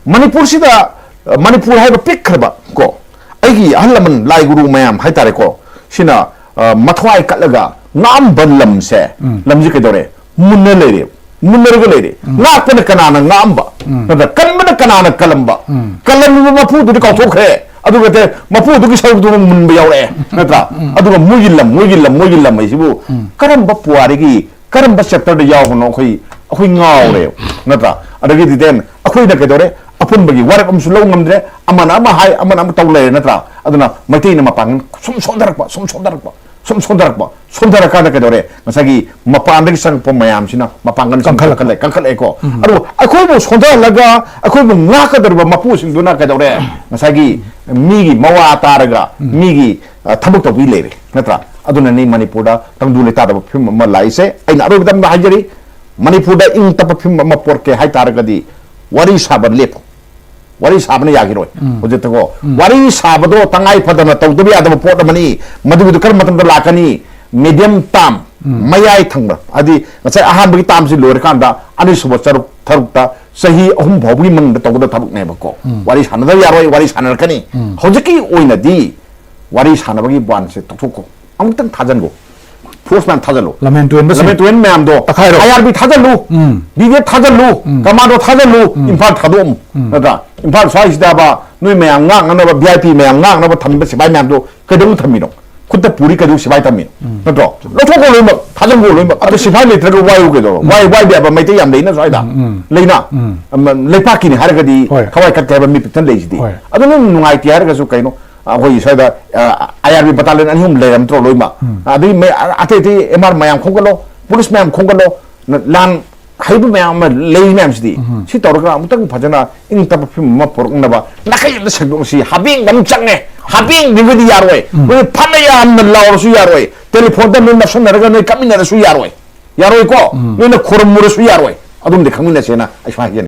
ꯃꯅꯤꯄꯨꯔꯁꯤꯗ, ꯑ, ꯃꯅꯤꯄꯨꯔ ꯍꯥꯏꯕ ꯄꯤꯛꯈ꯭ꯔꯕ ꯀꯣ, ꯑꯩꯒꯤ ꯑꯍꯜ ꯂꯃꯟ ꯂꯥꯏ ꯒꯨꯔꯨ ꯃꯌꯥꯝ ꯍꯥꯏꯇꯥꯔꯦꯀꯣ, ꯁꯤꯅ, ꯑ, ꯃꯊ꯭ꯋꯥꯏ ꯀꯠꯂꯒ ꯉꯥꯛꯑꯝꯕ ꯂꯝꯁꯦ, ꯎꯝ꯫ ꯂꯝꯁꯦ ꯀꯩꯗꯧꯔꯦ? ꯃꯨꯟꯅ ꯂꯩꯔꯦ꯫ ꯃꯨꯟꯅꯔꯒ ꯂꯩꯔꯦ꯫ ꯎꯝ꯫ ꯉꯥꯛꯄꯅ ꯀꯅꯥꯅ ꯉꯥꯛꯑꯝꯕ? ꯎꯝ꯫ ꯅꯠꯇ꯭ꯔ ꯀꯟꯕꯅ ꯀꯅꯥꯅ ꯀꯜꯂꯝꯕ? ꯎꯝ꯫ ꯀꯜꯂꯝꯃꯤꯕ ꯃꯄꯨꯗꯨꯗꯤ ꯀꯥꯎꯊꯣꯛꯈ꯭ꯔꯦ꯫ ꯑꯗꯨꯒ ꯇꯦ-, ꯃꯄꯨꯗꯨꯒꯤ ꯁꯔꯨꯛꯇꯨ ꯑꯃꯨꯛ ꯃꯨꯟꯕ ꯌꯥꯎꯔꯛꯑꯦ꯫ ꯅꯠꯇ꯭ꯔꯥ? ꯎꯝ꯫ ꯑꯗꯨꯒ ꯃꯣꯏꯒꯤ ꯂꯝ, ꯃꯣꯏꯒꯤ ꯂꯝ, ꯃꯣꯏꯒꯤ ꯂꯝ ꯍꯥꯏꯁꯤꯕꯨ ꯎꯝ꯫ ꯀꯔꯝꯕ ꯄꯨꯋꯥꯔꯤꯒꯤ, ꯀꯔꯝꯕ chapter-ꯗ ꯌꯥꯎꯕꯅꯣ ꯑꯩꯈꯣꯏ, ꯑꯩꯈꯣꯏ ꯉꯥꯎꯔꯦ꯫ ꯅꯠꯇ꯭ꯔꯥ? ꯑꯗꯒꯤꯗꯤ then ꯑꯩꯈꯣꯏꯅ ꯀꯩꯗꯧꯔꯦ? ꯑꯄꯨꯟꯕꯒꯤ ꯋꯥꯔꯦꯞ ꯑꯃꯁꯨ ꯂꯧ ꯉꯝꯗ꯭ꯔꯦ꯫ ꯑꯃꯅ ꯑꯃ ꯍꯥꯏ, ꯑꯃꯅ ꯑꯃ ꯇꯧ ꯂꯩꯔꯦ꯫ ꯅꯠꯇ꯭ꯔꯥ? ꯑꯗꯨꯅ ꯃꯩꯇꯩꯅ ꯃꯄꯥꯡꯒꯜ ꯁꯨꯝ ꯁꯣꯟꯊꯔꯛꯄ, ꯁꯨꯝ ꯁꯣꯟꯊꯔꯛꯄ, ꯁꯨꯝ ꯁꯣꯟꯊꯔꯛꯄ꯫ ꯁꯣꯟꯊꯔꯀꯥꯟꯗ ꯀꯩꯗꯧꯔꯦ? ꯉꯁꯥꯏꯒꯤ ꯃꯄꯥꯟꯗꯒꯤ ꯆꯪꯉꯛꯄ ꯃꯌꯥꯝꯁꯤꯅ ꯃꯄꯥꯡꯒꯜ ꯁꯨꯝ ꯀꯟꯈꯠꯂꯛꯄ꯫ ꯀꯟꯈꯠꯂꯛꯑꯦ, ꯀꯟꯈꯠꯂꯛꯑꯦꯀꯣ꯫ ꯎꯝ꯫ ꯑꯗꯣ ꯑꯩꯈꯣꯏꯕꯨ ꯁꯣꯟꯊꯍꯜꯂꯒ ꯑꯩꯈꯣꯏꯕꯨ ꯉꯥꯛꯀꯗꯧꯔꯤꯕ ꯃꯄꯨꯁꯤꯡꯗꯨꯅ ꯀꯩꯗꯧꯔꯦ? ꯉꯁꯥꯏꯒꯤ ꯃꯤꯒꯤ ꯃꯋꯥ ꯇꯥꯔꯒ ꯎꯝ꯫ ꯃꯤꯒꯤ, ꯑ, ꯊꯕꯛ ꯇꯧꯕꯤ ꯂꯩꯔꯦ, ꯅꯠꯇ꯭ꯔꯥ? ꯑꯗꯨꯅꯅꯤ ꯃꯅꯤꯄꯨꯔꯗ ꯇꯪꯗꯨ ꯂꯩꯇꯥꯗꯕ ꯐꯤꯕꯝ ꯑꯃ ꯂꯥꯛꯏꯁꯦ꯫ ꯑꯩꯅ ꯑꯔꯣꯏꯕꯗ ꯑꯃ ꯍꯥꯏꯖꯔꯤ, ꯃꯅꯤꯄꯨꯔꯗ ꯏꯪ ꯇꯞꯄ ꯐꯤꯕꯝ ꯑꯃ ꯄꯣꯔꯛꯀꯦ ꯍꯥꯏꯇꯥꯔꯒꯗꯤ ꯋꯥꯔꯤ ꯁꯥꯕ ꯂꯦꯞꯄꯨ꯫ ꯋꯥꯔꯤ ꯁꯥꯕꯅ ꯌꯥꯈꯤꯔꯣꯏ꯫ ꯍꯧꯖꯤꯛꯇꯀꯣ ꯋꯥꯔꯤ ꯁꯥꯕꯗꯣ ꯇꯉꯥꯏ ꯐꯗꯅ ꯇꯧꯗꯕ ꯌꯥꯗꯕ ꯄꯣꯠ ꯑꯃꯅꯤ꯫ ꯃꯗꯨꯒꯤꯗꯨ ꯀꯔꯝꯕ ꯃꯇꯝꯗ ꯂꯥꯛꯀꯅꯤ? ꯃꯤꯗꯤꯌꯝ ꯇꯥꯝ, ꯃꯌꯥꯏ ꯊꯪꯕ, ꯍꯥꯏꯗꯤ ꯉꯁꯥꯏ ꯑꯍꯥꯟꯕꯒꯤ ꯇꯥꯝꯁꯤ ꯂꯣꯏꯔꯀꯥꯟꯗ ꯑꯅꯤꯁꯨꯕ ꯆꯔꯨꯛ ꯇꯔꯨꯛꯇ ꯆꯍꯤ ꯑꯍꯨꯝ ꯐꯥꯎꯕꯒꯤ ꯃꯅꯨꯡꯗ ꯇꯧꯒꯗꯕ ꯊꯕꯛꯅꯦꯕꯀꯣ꯫ ꯋꯥꯔꯤ ꯁꯥꯟꯅꯗꯕ ꯌꯥꯔꯣꯏ, ꯋꯥꯔꯤ ꯁꯥꯟꯅꯔꯛꯀꯅꯤ꯫ ꯍꯧꯖꯤꯛꯀꯤ ꯑꯣꯏꯅꯗꯤ ꯋꯥꯔꯤ ꯁꯥꯟꯅꯕꯒꯤ ꯕꯥꯟꯁꯦ ꯇꯣꯛꯊꯣꯛꯀꯣ꯫ ꯑꯃꯨꯛꯇꯪ ꯊꯥꯖꯤꯟꯈꯣ꯫ ꯐꯣꯔꯁ ꯃꯌꯥꯝ ꯊꯥꯖꯤꯜꯂꯨ꯫ ꯂꯝꯍꯦꯟ ꯇꯨꯍꯦꯟꯕꯁꯤꯡ ꯂꯝꯍꯦꯟ ꯇꯨꯍꯦꯟ ꯃꯌꯥꯝꯗꯣ ꯇꯛꯈꯥꯏꯔꯣ꯫ ꯑꯥꯏ ꯑꯥꯔ ꯕꯤ ꯊꯥꯖꯤꯜꯂꯨ꯫ ꯎꯝ꯫ ꯕꯤ ꯗꯤ ꯑꯦꯐ ꯊꯥꯖꯤꯜꯂꯨ꯫ ꯎꯝ꯫ ꯀꯃꯥꯟꯗꯣ ꯊꯥꯖꯤꯜꯂꯨ꯫ ꯎꯝ꯫ ꯏꯝꯐꯥꯜ ꯊꯥꯗꯣꯛꯑꯝꯃꯨ꯫ ꯎꯝ꯫ ꯅꯠꯇ꯭ꯔꯥ? ꯏꯝꯐꯥꯜ ꯁ꯭ꯋꯥꯏꯁꯤꯗꯕ ꯅꯣꯏ ꯃꯌꯥꯝ ꯉꯥꯛꯅꯅꯕ, ꯚꯤ ꯑꯥꯏ ꯄꯤ ꯃꯌꯥꯝ ꯉꯥꯛꯅꯕ ꯊꯝꯃꯤꯕ ꯁꯤꯐꯥꯏ ꯃꯌꯥꯝꯗꯣ ꯀꯩꯗꯧꯅ ꯊꯝꯃꯤꯅꯣ? ꯈꯨꯠꯇ ꯄꯨꯔꯤ ꯀꯩꯗꯧ ꯁꯤꯐꯥꯏ ꯊꯝꯃꯤꯅꯣ? ꯎꯝ꯫ ꯅꯠꯇ꯭ꯔꯣ? ꯂꯧꯊꯣꯛꯈꯣ ꯂꯣꯏꯅꯃꯛ, ꯊꯥꯖꯤꯟꯈꯣ ꯂꯣꯏꯅꯃꯛ꯫ ꯑꯗꯣ ꯁꯤꯐꯥꯏ ꯂꯩꯇ꯭ꯔꯒ ꯋꯥꯏꯌꯨ ꯀꯩꯗꯧꯔꯣ? ꯎꯝ꯫ ꯋꯥꯏ, ꯋꯥꯏꯕ ꯌꯥꯕ ꯃꯩꯇꯩ ꯌꯥꯝ ꯂꯩꯅ ꯁ꯭ꯋꯥꯏꯗ꯫ ꯎꯝ, ꯎꯝ꯫ ꯂꯩꯅ꯫ ꯎꯝ꯫ ꯑꯃ, ꯂꯩꯄꯥꯛꯀꯤꯅꯤ ꯍꯥꯏꯔꯒꯗꯤ ꯍꯣꯏ꯫ ꯊꯋꯥꯏ ꯀꯠꯀꯦ ꯍꯥꯏꯕ ꯃꯤ ꯄꯤꯛꯇꯅ ꯂꯩꯁꯤꯗꯤ꯫ ꯍꯣꯏ꯫ ꯑꯗꯨꯅ ꯅꯨꯡꯉꯥꯏꯇꯦ ꯍꯥꯏꯔꯒꯁꯨ ꯀꯩꯅꯣ? ꯑꯩꯈꯣꯏꯒꯤ ꯁ꯭ꯋꯥꯏꯗ, ꯑ, ꯑꯥꯏ ꯑꯥꯔ ꯕꯤ ꯕꯇꯥꯂꯤꯌꯟ ꯑꯅꯤ ꯑꯍꯨꯝ ꯂꯩꯔꯝꯗ꯭ꯔꯣ ꯂꯣꯏꯅꯃꯛ? ꯎꯝ꯫ ꯑꯗꯩ ꯃꯩ-, ꯑ-, ꯑꯇꯩ ꯑꯇꯩ ꯑꯦꯝ ꯑꯥꯔ ꯃꯌꯥꯝ ꯈꯣꯝꯒꯠꯂꯣ, ꯄꯨꯂꯤꯁ ꯃꯌꯥꯝ ꯈꯣꯝꯒꯠꯂꯣ, ꯅ-, ꯂꯥꯟ ꯍꯩꯕ ꯃꯌꯥꯝ ꯑꯃ ꯂꯩ ꯃꯌꯥꯝꯁꯤꯗꯤ꯫ ꯎꯝ꯫ ꯁꯤ ꯇꯧꯔꯒ ꯑꯃꯨꯛꯇꯪ ꯐꯖꯅ ꯏꯪ ꯇꯞꯄ ꯐꯤꯕꯝ ꯑꯃ ꯄꯨꯔꯛꯅꯕ ꯅꯥꯀꯩ ꯑꯃꯗ ꯁꯦꯡꯗꯣꯛꯁꯤ꯫ ꯍꯥꯕꯦꯡꯗ ꯑꯃꯨꯛ ꯆꯪꯉꯦ, ꯍꯥꯕꯦꯡꯗꯒꯤꯗꯤ ꯌꯥꯔꯣꯏ꯫ ꯎꯝ꯫ ꯃꯣꯏ ꯐꯅ ꯌꯥꯝꯅ ꯂꯥꯎꯔꯁꯨ ꯌꯥꯔꯣꯏ, ꯇꯦꯂꯤꯐꯣꯟꯗ ꯅꯣꯏ ꯅꯞꯁꯟꯅꯔꯒ ꯅꯣꯏ ꯀꯞꯃꯤꯟꯅꯔꯁꯨ ꯌꯥꯔꯣꯏ, ꯌꯥꯔꯣꯏꯀꯣ? ꯎꯝ꯫ ꯅꯣꯏꯅ ꯈꯨꯔꯨꯝꯃꯨꯔꯁꯨ ꯌꯥꯔꯣꯏ꯫ ꯑꯗꯨꯝꯗꯤ ꯈꯪꯃꯤꯟꯅꯁꯦꯅ ꯑꯩ ꯁꯨꯃꯥꯏꯅ ꯍꯥꯏꯖꯅꯤꯡꯉꯤ꯫